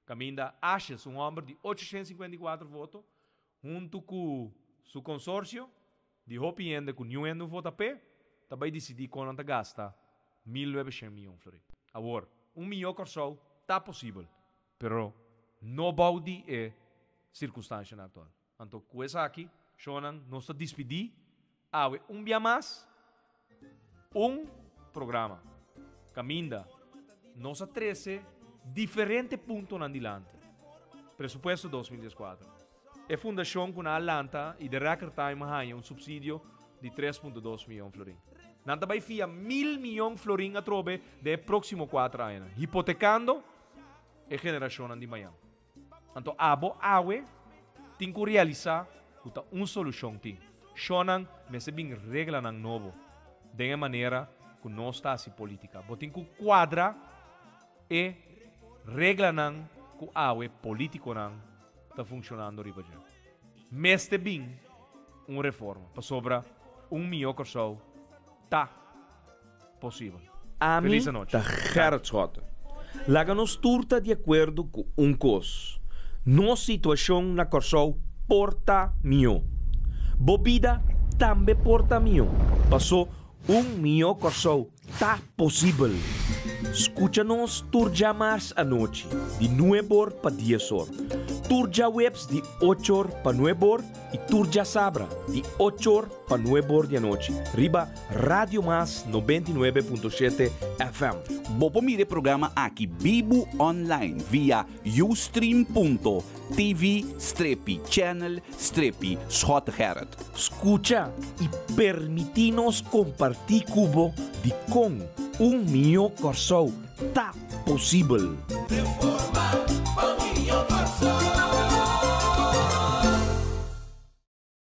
Kaminda Asjes, un hòmber di 854 voto, huntu ku su konsorsio di hopi hende ku niun hende no vota p'e, ta bai disidí kon nan ta gasta 1900 mion florin. Awor, un mihó Kòrsou ta posibel, pero no bou di e sirkunstanshanan aktual. Anto ku esaki, shonnan, nos ta dispidí awe un bia mas un programa kaminda nos a trese diferente puntonan dilanti. Presupuesto 2014. E fundashon ku nan a lanta i den record time a haña un supsidio di 3.2 mion florin. Nan ta bai fia 1000 mion florin atrobe den e próksimo 4 añanan, hipotekando e generashonnan di mañan. Anto abo awe tin ku realisá ku ta un solushon tin. Shonnan mester bin reglanan nobo den e manera ku nos ta hasi polítika. Bo tin ku kuadra e reglanan ku awe polítikonan ta funshonando riba dje. Mester bin un reforma pasobra un mihó Kòrsou ta posibel. Ami Felis anochi. ta Gerrit Schotte. Laga nos tur ta di akuerdo ku un kos, nos situashon na Kòrsou por ta mihó. Bo bida tambe por ta mihó, pasó un mihó Kòrsou ta posibel. Skucha nos tur djamars anochi di nuebe or pa dies or, tur djaweps di ocho or pa nuebe or i tur djasabra di ocho or pa nuebe or di anochi riba Radio Mas 99.7 FM. Bo por mira e programa aki bibu online via ustream.tv strepi channel strepi Schottegerrit. Skucha i permití nos kompartí ku bo dikon un mihó Kòrsou ta posibel.